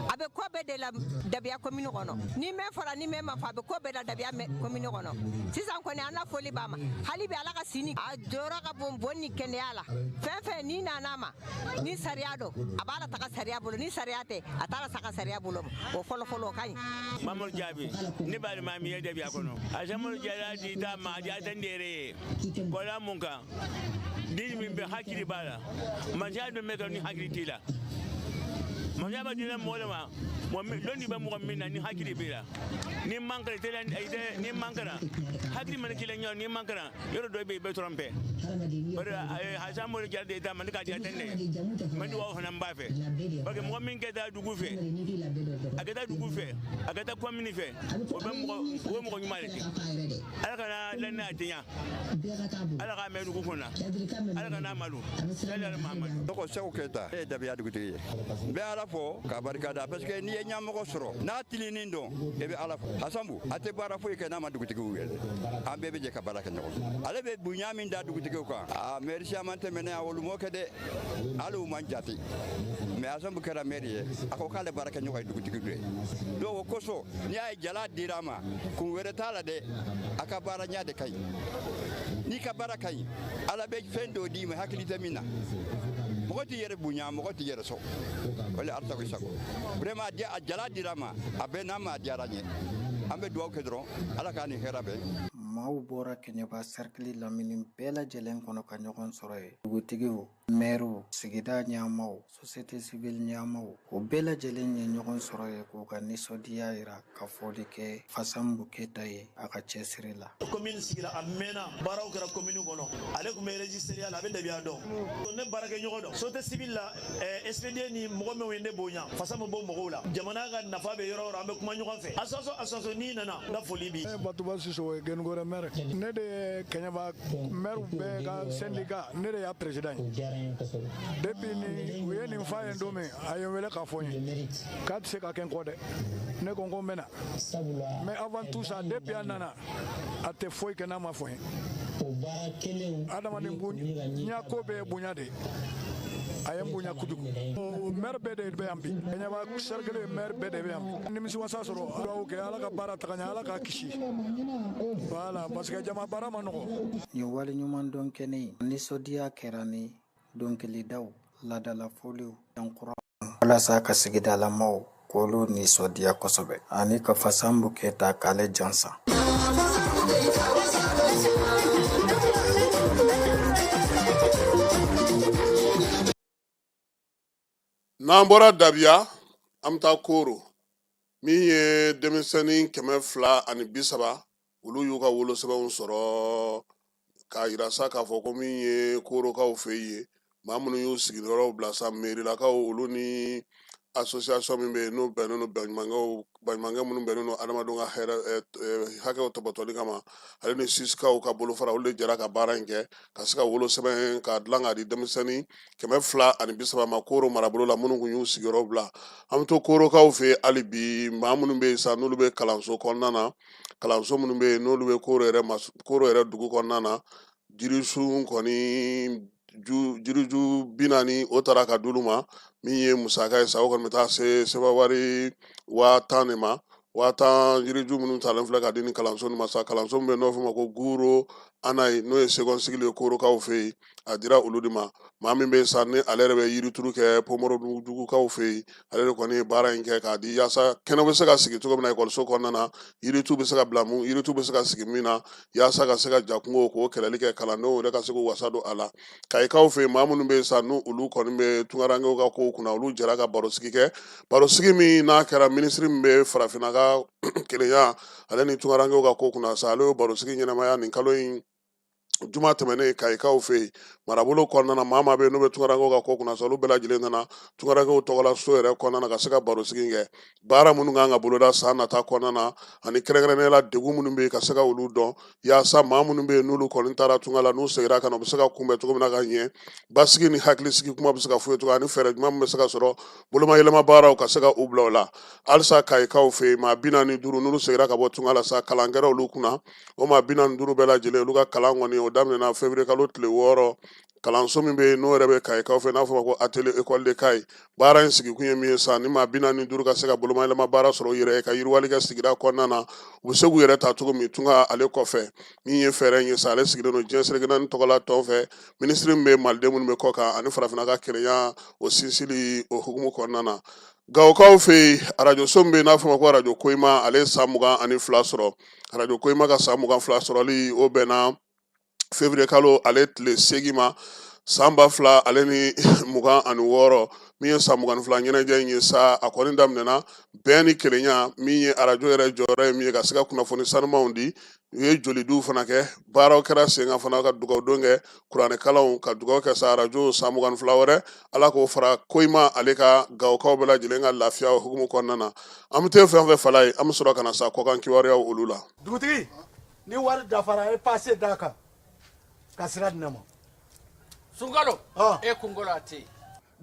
A bɛ ko bɛɛ de la Dabiya commune kɔnɔ. Ni mɛn fɔra, ni mɛn ma fɔ, a bɛ ko bɛɛ la Dabiya commune kɔnɔ. Sisan kɔni, an na foli b'a ma. Hali bi, Ala ka sini a jɔyɔrɔ ka bon bon ni kɛnɛya la. Fɛn fɛn n'i nana ma ni sariya don, a b'a la taga sariya bolo. Ni sariya tɛ, a t'a la saga sariya bolo ma. O fɔlɔ fɔlɔ, o ka ɲi. Mamadu Jaabi, ne balima min ye Dabiya kɔnɔ, Asamadu Jara di ta ma, a di a tɛ ne yɛrɛ ye kɔla mun kan, den min bɛ hakili b'a la, masaya dun bɛ kɛ ni hakili t'i la. Masaya bɛ dila mɔgɔ de ma, mɔgɔ lɔnni bɛ mɔgɔ min na ni hakili b'i la. Ni man kɛra i tɛ, ni man kɛra hakili mana k'i la ɲɔgɔn, ni man kɛra yɔrɔ dɔ bɛ yen, i bɛ tromper. Bari Asamadu Jara de ta ma, ne ka di a tɛ ne ye, n bɛ dugawu fana n b'a fɛ, parce que mɔgɔ min kɛ taa dugu fɛ, a kɛ taa dugu fɛ, a kɛ taa commune fɛ, o bɛ mɔgɔ, o ye mɔgɔ ɲuman de ye. Ala kana lannaya tiɲɛ, Ala k'a mɛn dugu kɔnɔ, Ala kana malo. Tɔgɔ Sɛku Keyita, ne ye Dabiya dugutigi ye. N bɛ Ala fo ka barika da, parce que n'i ye ɲɛmɔgɔ sɔrɔ n'a tilennen don, i bɛ Ala fo. Hasanbu a tɛ baara foyi kɛ n'a ma dugutigiw wele. An bɛɛ bɛ jɛ ka baara kɛ ɲɔgɔn fɛ. Ale bɛ bonya min da dugutigiw kan, aa, maire caman tɛmɛnen a olu m'o kɛ dɛ, hali u man jate. Mais Hasanbu kɛra maire ye, a ko k'ale baara kɛ ɲɔgɔn ye dugutigi de ye. Donc o kosɔn, n'i y'a ye jala dira a ma, kun wɛrɛ t'a la dɛ, a ka baara ɲɛ de ka ɲi. N'i ka baara ka ɲi, Ala bɛ fɛn dɔ d'i ma hakili tɛ min na. Mɔgɔ t'i yɛrɛ bonya, mɔgɔ t'i yɛrɛ sɔn. O le Ala sago i sago. Vraiment a jala dira n ma, a bɛnna n ma, a diyara n ye. An bɛ dugawu kɛ dɔrɔn, Ala k'a ni hɛrɛ bɛn. Maaw bɔra Kɛɲɛba sɛrikili lamini bɛɛ lajɛlen kɔnɔ ka ɲɔgɔn sɔrɔ yen. Dugutigiw, mɛriw, sigida ɲɛmaaw, société civile ɲɛmaaw, o bɛɛ lajɛlen ye ɲɔgɔn sɔrɔ yen k'u ka nisɔndiya jira ka foli kɛ Fasanbu Keyita ye a ka cɛsiri la. Commune sigira a mɛnna, baaraw kɛra commune kɔnɔ, ale tun bɛ régisseur la, a bɛ dabiya dɔn. Ne baarakɛɲɔgɔn dɔn société civile la, SPD ni mɔgɔ minnu ye ne bonya, Fasanbu b'o mɔgɔw la. Jamana ka nafa bɛ yɔrɔ o yɔrɔ, an bɛ kuma ɲɔgɔn fɛ. Association association n'i nana, n ka foli b'i. Ne ye Batuba Sisoko ye, Genugore maire. Ne de ye Kɛɲɛba maire bɛɛ ka syndicat, ne de y'a président ye. Depuis ni u ye nin f'a ye don min, a ye n wele k'a fɔ n ye k'a tɛ se ka kɛ n kɔ dɛ. Ne ko n ko n bɛ na. Mais avant tout ça, depuis a nana, a tɛ foyi kɛ n'a ma fɔ n ye. Adamaden bonya ko bɛɛ ye bonya de ye. A ye n bonya kojugu. Maire bɛɛ de bɛ yan bi. Kɛɲɛba cercle maire bɛɛ de bɛ yan bi. Nimisiwasa sɔrɔ, dugawu kɛ Ala ka baara taga ɲɛ, Ala k'a kisi. Voilà, parce que jama baara ma nɔgɔ. Nin waleɲumandɔn kɛnɛ in nisɔndiya kɛra ni dɔnkilidaw, laadalafoliw, dankura walasa ka sigidalamaw k'olu nisɔndiya kosɛbɛ ani ka Fasanbu Keyita k'ale jansa. N'an bɔra Dabiya, an bɛ taa Koro. Min ye denmisɛnnin 230, olu y'u ka wolosɛbɛnw sɔrɔ k'a yira sa k'a fɔ ko min ye Korokaw fɛ yen, maa minnu y'u sigiyɔrɔw bila sa, merilakaw olu ni association min bɛ yen n'o bɛnnen don baɲumankɛ minnu bɛnnen don adamadenw ka hɛrɛ hakɛw tɔpɔtɔli kama, ale ni sisikaw ka bolofara, olu de jɛra ka baara in kɛ ka se ka wolosɛbɛn k'a dilan k'a di denmisɛnnin 230 ma Koro marabolo la, minnu kun y'u sigiyɔrɔ bila. An bɛ to Korokaw fɛ yen hali bi, maa minnu bɛ yen sa n'olu bɛ kalanso kɔnɔna na, kalanso minnu bɛ yen n'olu bɛ Koro yɛrɛ ma, Koro yɛrɛ dugu kɔnɔna na, jirisun kɔni ju jiriju 40 o taara ka d'olu ma. Min ye musaka ye sa, o kɔni bɛ taa se sefa wari 10,000 de ma. 10,000 jiriju minnu talen filɛ ka di ni kalanso nin ma sa, kalanso min bɛ yen n'o fɔ ma ko Guro Anayi, n'o ye second cycle ye Korokaw fɛ yen, a dira olu de ma. Maa min bɛ yen sa ni ale yɛrɛ bɛ yirituru kɛ Pomorodugukaw fɛ yen, ale de kɔni ye baara in kɛ k'a di yaasa kɛnɛ bɛ se ka sigi cogo min na ekɔliso kɔnɔna na, yiritu bɛ se ka bila mun, yiritu bɛ se ka sigi min na, yaasa ka se ka jakungo k'o kɛlɛli kɛ, kalandenw yɛrɛ ka se k'u wasa don a la. Kayikaw fɛ yen, maa minnu bɛ yen sa n'u olu kɔni bɛ tunkarankew ka kow kunna, olu jɛra ka barosigi kɛ, barosigi min n'a kɛra minisiri min bɛ farafinna ka kelenya ale ni tunkarankew ka ko kunna sa, ale y'o barosigi ɲɛnamaya nin kalo in juma tɛmɛnen Kayikaw fɛ yen marabolo kɔnɔna na. Maa maa bɛ yen n'u bɛ tunkarankew ka ko kunna sa, olu bɛɛ lajɛlen nana tunkarankew tɔgɔla so yɛrɛ kɔnɔna na ka se ka barosigi kɛ, baara minnu kan ka boloda san nata kɔnɔna na, ani kɛrɛnkɛrɛnnenya la degun minnu bɛ yen ka se ka olu dɔn, yaasa maa minnu bɛ yen n'olu kɔni taara tunga la, n'u seginna ka na, u bɛ se ka kunbɛn cogo min na ka ɲɛ, basigi ni hakilisigi kuma bɛ se ka f'u ye cogo, ani fɛɛrɛ jumɛn bɛ se ka sɔrɔ bolomayɛlɛma baaraw ka se ka u bila o la. Halisa Kayikaw fɛ yen, maa 45 n'olu seginna ka bɔ tunga la sa, kalan kɛra olu kunna. O maa 45 bɛɛ lajɛlen, olu ka kalan kɔni o daminɛna février kalo tile 6, kalanso min bɛ yen n'o yɛrɛ bɛ Kayikaw fɛ, n'a fɔ ma ko atelier école de Kayi. Baara in sigikun ye min ye sa, ni maa 45 ka se ka bolomayɛlɛma baara sɔrɔ u yɛrɛ ye ka yiriwali kɛ sigida kɔnɔna na, u bɛ se k'u yɛrɛ ta cogo min tunga ale kɔfɛ. Min ye fɛɛrɛ in ye sa, ale sigilen don diɲɛ seleke naani tɔgɔla tɔn fɛ, minisiri min bɛ maliden minnu bɛ kɔ kan ani farafinna ka kelenya o sinsili o hukumu kɔnɔna na. Gawokaw fɛ yen, arajoso min bɛ yen n'a fɔ ma ko arajo Koyima, ale ye san 22 sɔrɔ. Arajo Koyima ka san 22 sɔrɔli, o bɛnna février kalo ale tile 8 ma san 2026. Min ye san 22 ɲɛnajɛ in ye sa, a kɔni daminɛna bɛn ni kelenya, min ye arajo yɛrɛ jɔyɔrɔ ye min ye ka se ka kunnafoni sanumanw di. U ye jolidiw fana kɛ, baaraw kɛra sen kan fana, ka dugawudon kɛ, kuranɛkalanw, ka dugaw kɛ sa arajo san 22 wɛrɛ Ala k'o fara Koyima ale ka Gawokaw bɛɛ lajɛlen ka lafiya o hukumu kɔnɔna na. An bɛ taa fɛn fɛn fala ye, an bɛ sɔrɔ ka na sa kɔkan kibaruyaw olu la. Dugutigi, ni wari dafara, e pase d'a kan ka sira di ne ma. Sunkalo, e kunkolo a tɛ yen.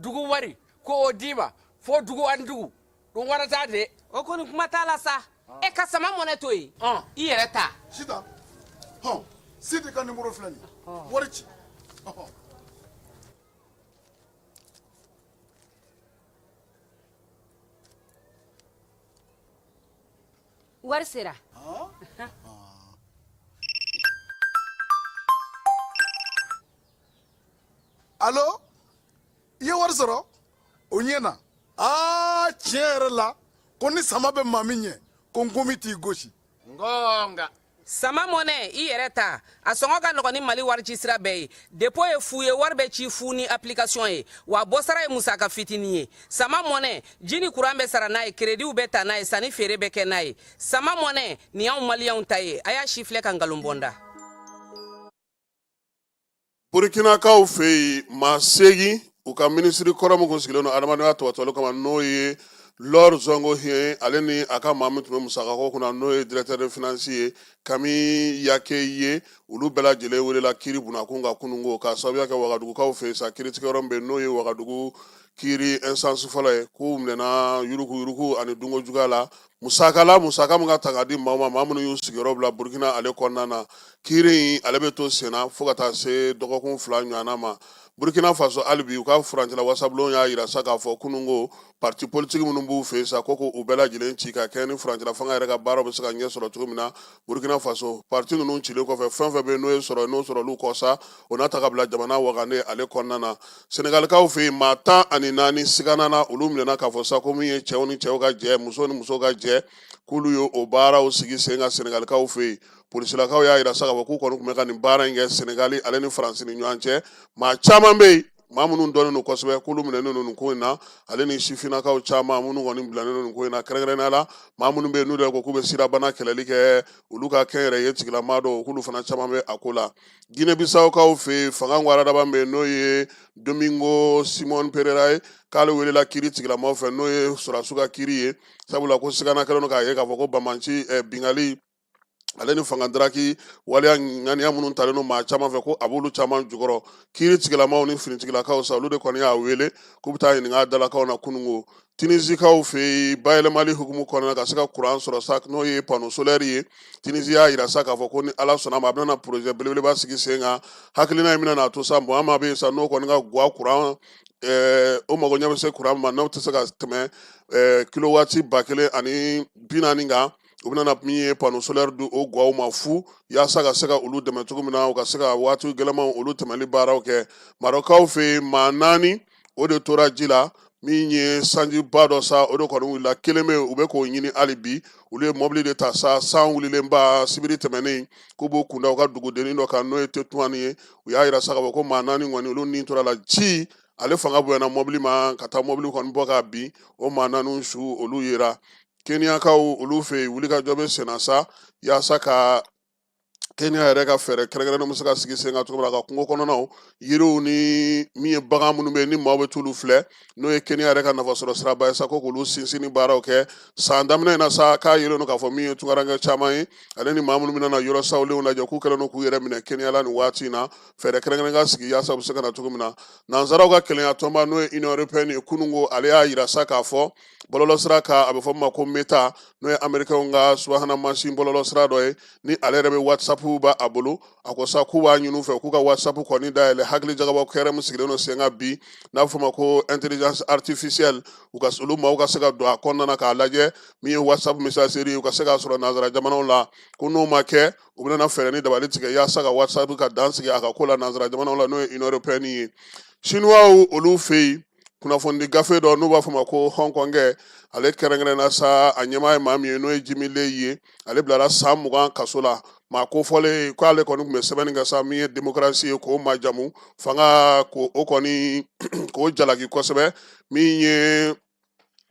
Dugu wari ko o d'i ma fo dugu ani dugu dun warata de. O kɔni kuma t'a la sa. E ka sama mɔnɛ to yen, i yɛrɛ ta. Sitan, hɔn, Sidi ka nimoro filɛ nin ye, wari ci. Wari sera. Alo, wari sɔrɔ o ɲɛ na. Aa, tiɲɛ yɛrɛ la, ko ni sama bɛ maa min ɲɛ, ko nkomi t'i gosi. Ngonga. Sama Mɔnɛ, i yɛrɛ ta, a sɔngɔ ka nɔgɔn ni Mali warici sira bɛɛ ye. Dépôt ye fu ye, wari bɛ ci fu ni application ye, wa bɔsara ye musaka fitinin ye. Sama Mɔnɛ, ji ni kuran bɛ sara n'a ye, créditw bɛ ta n'a ye, sanni feere bɛ kɛ n'a ye. Sama Mɔnɛ, nin y'anw Maliyɛnw ta ye. A y'a sifilɛ ka nkalon bɔ n da. Burukinakaw fɛ yen, maa 8, u ka minisiri kɔrɔ min kun sigilen don adamadenya tobatɔli kama, n'o ye Laure Zongo Hien, ale ni a ka maa min tun bɛ musakako kunna, n'o ye directeur de finance ye, Camille Yake ye, olu bɛɛ lajɛlen welela kiiri bunakun kan kununko, k'a sababuya kɛ Wagadugukaw fɛ yen sa, kiiritigɛyɔrɔ min bɛ yen, n'o ye Wagadugu kiiri instance fɔlɔ ye, k'u minɛna yuruguyurugu ani dunko juguya la musaka la, musaka min ka ta ka di maaw ma, maa minnu y'u sigiyɔrɔ bila Burukina ale kɔnɔna na. Kiiri in ale bɛ to senna fo ka taa se dɔgɔkun 2 ɲɔgɔnna ma. Burukina Faso, hali bi u ka furancɛla wasabulon y'a yira sa k'a fɔ kununko, parti politique minnu b'u fɛ yen sa, ko k'u bɛɛ lajɛlen ci ka kɛ ni furancɛla fanga yɛrɛ ka baaraw bɛ se ka ɲɛ sɔrɔ cogo min na Burukina Faso. Parti ninnu cilen kɔfɛ, fɛn fɛn bɛ yen n'o ye sɔrɔ, n'o sɔrɔl'u kɔ sa, o n'a ta ka bila jamana wagande ale kɔnɔna na. Senegalikaw fɛ yen, maa 14 siganana, olu minɛna k'a fɔ sa ko min ye cɛw ni cɛw ka jɛ, muso ni muso ka jɛ, k'olu ye o baaraw sigi sen kan Senegalikaw fɛ yen. Polisilakaw y'a yira sa k'a fɔ k'u kɔni tun bɛ ka nin baara in kɛ Senegali ale ni Faransi ni ɲɔgɔn cɛ. Maa caman bɛ yen, maa minnu dɔnnen don kosɛbɛ, k'olu minɛnen don nin ko in na, ale ni sifinnakaw caman minnu kɔni bilalen don nin ko in na, kɛrɛnkɛrɛnnenya la maa minnu bɛ yen n'u yɛrɛ ko k'u bɛ sirabana kɛlɛli kɛ, olu ka kɛnyɛrɛye tigilamaa dɔw, k'olu fana caman bɛ a ko la. Guinée Bissaukaw fɛ yen, fanga waradaba bɛ yen, n'o ye Domingo Simon Pereira ye, k'ale welela kiiri tigilamaw fɛ, n'o ye sɔrɔdasiw ka kiiri ye, sabula ko sigana kɛlen don k'a ye k'a fɔ ko banbaanci binkanni ale ni fanga daraki waleya ŋaniya minnu talen don maa caman fɛ, ko a b'olu caman jukɔrɔ. Kiiri tigilamaw ni finitigilakaw sa, olu de kɔni y'a wele k'u bɛ taa ɲininka a dalakaw na kununko. Tunisie-kaw fɛ yen, bayɛlɛmali hukumu kɔnɔna, ka se ka kuran sɔrɔ sa, n'o ye panneau solaire ye, Tunisie y'a yira sa k'a fɔ ko ni Ala sɔnna ma, a bɛna projet belebeleba sigi sen kan. Hakilina in bɛna n'a to sa, maa maa bɛ yen sa, n'o kɔni ka guwa kuran, o mago ɲɛ bɛ se kuran ma, n'o tɛ se ka tɛmɛ kilowati 1040 kan, u bɛna min ye panneau solaire di o gwaw ma fu, yaasa ka se ka olu dɛmɛ cogo min na, u ka se ka waati gɛlɛnmanw olu tɛmɛli baaraw kɛ. Marɔkaw fɛ yen, maa 4 o de tora ji la. Min ye sanjiba dɔ sa, o de kɔni wulila, kelen bɛ yen, u bɛ k'o ɲini hali bi. Olu ye mɔbili de ta sa, san wulilenba sibiri tɛmɛnen, k'u b'u kunda u ka dugudennin dɔ kan, n'o ye Tetuan ye. U y'a yira sa k'a fɔ ko maa 4 kɔni, olu ni tora la. Ji ale fanga bonyana mɔbili ma ka taa mɔbili kɔni bɔ ka bin, o maa 4 su olu yera. Keniyakaw olu fɛ yen, wulikajɔ bɛ senna sa yaasa ka Kenya yɛrɛ ka fɛɛrɛ kɛrɛnkɛrɛnnenw bɛ se ka sigi sen kan cogo min na, ka kungo kɔnɔnaw yiriw ni min ye bagan minnu bɛ yen ni maaw bɛ t'olu filɛ, n'o ye Kenya yɛrɛ ka nafasɔrɔ siraba ye sa, ko k'olu sinsinni baaraw kɛ san daminɛ in na sa. K'a yelen don k'a fɔ min ye tungarankɛ caman ye, ale ni maa minnu bɛna na yɔrɔ sawulenw lajɛ, k'u kɛlen don k'u yɛrɛ minɛ Kenya la nin waati in na. Fɛɛrɛ kɛrɛnkɛrɛn ka sigi yaasa u bɛ se ka na cogo min na. Nansaraw ka kelenya tɔnba, n'o ye Union européenne ye, kununko ale y'a yira sa k'a fɔ bɔlɔlɔsira kan, a bɛ fɔ min ma ko Meta, n'o ye américains ka subahana mansin bɔlɔlɔsira dɔ ye, ni ale yɛrɛ bɛ WhatsApp b'a a bolo. A ko sa k'u b'a ɲini u fɛ k'u ka WhatsApp kɔni dayɛlɛ hakili jagabɔ kɛrɛ min sigilen don sen kan bi, n'a bɛ fɔ o ma ko intelligence artificielle, u ka olu maaw ka se ka don a kɔnɔna na k'a lajɛ min ye WhatsApp messagerie, u ka se k'a sɔrɔ nansara jamanaw la. Ko n'o ma kɛ, u bɛna fɛɛrɛ ni dabali tigɛ yaasa ka WhatsApp ka dan sigi a ka ko la nansara jamanaw la, n'o ye Union européenne ye. Chinois olu fɛ yen, kunnafonidi gafe dɔ n'u b'a fɔ ma ko Hong Kongkɛ, ale kɛrɛnkɛrɛnna sa, a ɲɛmaa ye maa min ye, n'o ye Jimmy Lai ye, ale bilara san 20 kaso la. Maa kofɔlen k'ale kɔni tun bɛ sɛbɛnni kɛ sa, min ye démocratie ye, k'o majamu fanga, k'o kɔni k'o jalaki kosɛbɛ. Min ye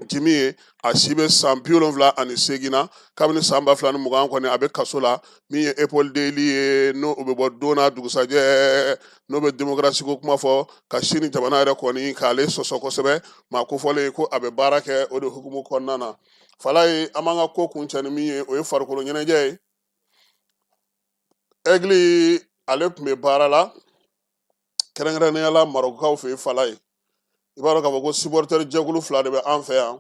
Jimmy ye, a si bɛ san 78 na. Kabini san 2020 kɔni, a bɛ kaso la. Min ye Apple Daily ye, n'o bɛ bɔ don n'a dugusajɛ, n'o bɛ démocratie ko kuma fɔ, ka Sini jamana yɛrɛ kɔni k'ale sɔsɔ kosɛbɛ, maa kofɔlen ko a bɛ baara kɛ o de hukumu kɔnɔna na. Falaye, an b'an ka ko kuncɛ ni min ye, o ye farikolo ɲɛnajɛ ye. Aigle ale tun bɛ baara la kɛrɛnkɛrɛnnenya la Marɔkukaw fɛ yen. Falaye, i b'a dɔn k'a fɔ ko supporter jɛkulu fila de bɛ an fɛ yan.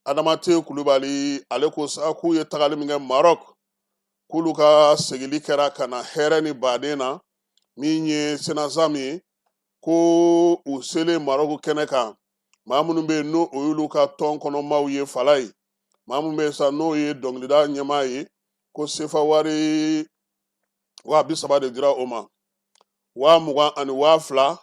Adama Te Kulubali, ale ko sa k'u ye tagali min kɛ Maroc, k'olu ka segili kɛra ka na hɛrɛ ni baden na. Min ye Senazam ye, ko u selen Maroc kɛnɛ kan, maa minnu bɛ yen n'o o y'olu ka tɔn kɔnɔmaaw ye, Falaye, maa min bɛ yen sa, n'o ye dɔnkilida ɲɛmaa ye, ko sefa wari 30.000 de dira o ma, 20.000 ani 2.000.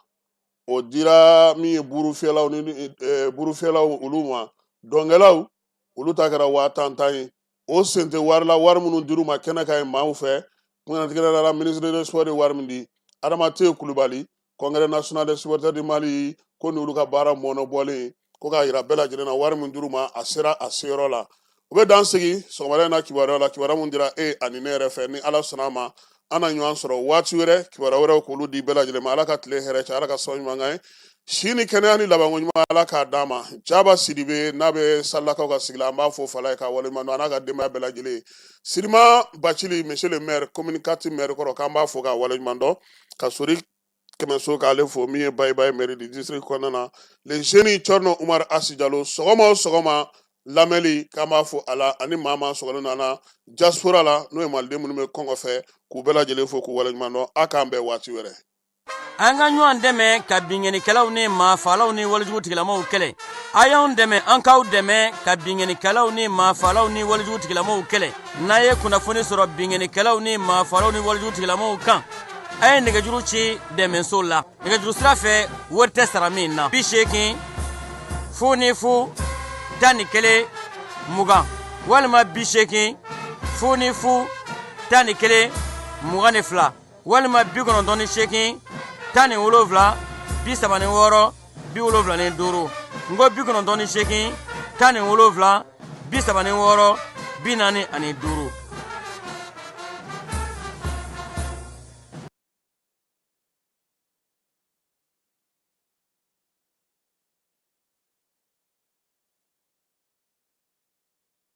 O dira min ye burufiyɛlaw ni burufiyɛlaw olu ma. Dɔnkɛlaw olu ta kɛra 10,000 10 ye. O sen tɛ wari la, wari minnu dir'u ma kɛnɛ kan yen maaw fɛ. Kɛrɛnkɛrɛnnenya la, ministre des sports ye wari min di Adama T Kulubali, Congrès national des supporters du Mali, ko n'olu ka baara mɔnɔbɔlen ko k'a yira bɛɛ lajɛlen na, wari min dir'u ma, a sera a seyɔrɔ la. O bɛ dan sigi sɔgɔmada in na kibaruya la, kibaruya mun dira e ani ne yɛrɛ fɛ. Ni Ala sɔnna a ma, an na ɲɔgɔn sɔrɔ waati wɛrɛ, kibaruya wɛrɛw k'olu di bɛɛ lajɛlen ma. Ala ka tile hɛrɛ cɛ, Ala ka sababu ɲuman k'an ye, si ni kɛnɛya ni labanko ɲuman, Ala k'a d'an ma. Jaba Sidibe n'a bɛ Salakaw ka sigi la, an b'a fo fala ye k'a waleɲuman dɔn, a n'a ka denbaya bɛɛ lajɛlen. Sirima Bacili, monsieur le maire, commune 4 maire kɔrɔ, k'an b'a fo k'a waleɲuman dɔn, ka sori Kɛmɛso k'ale fo, min ye Bayibayi maire du district kɔnɔna na, le jeune Cɔrɔnɔ Umar Asi Jalo, sɔgɔma o sɔgɔma lamɛnli, k'an b'a fo a la, ani maa maa sɔgɔlen don an na diaspora la, n'o ye maliden minnu bɛ kɔngɔ fɛ, k'u bɛɛ lajɛlen fo k'u waleɲuman dɔn. A k'an bɛn waati wɛrɛ. An ka ɲɔgɔn dɛmɛ ka binkannikɛlaw ni maafalaw ni walejugu tigilamaw kɛlɛ. A y'anw dɛmɛ, an k'aw dɛmɛ ka binkannikɛlaw ni maafalaw ni walejugu tigilamaw kɛlɛ. N'a ye kunnafoni sɔrɔ binkannikɛlaw ni maafalaw ni walejugu tigilamaw kan, a ye nɛgɛjuru ci dɛmɛso la nɛgɛjuru sira fɛ, wari tɛ sara min na: 80 00 11 20 walima 80 00 11 22 walima 98 17 36 75. N ko 98 17 36 45.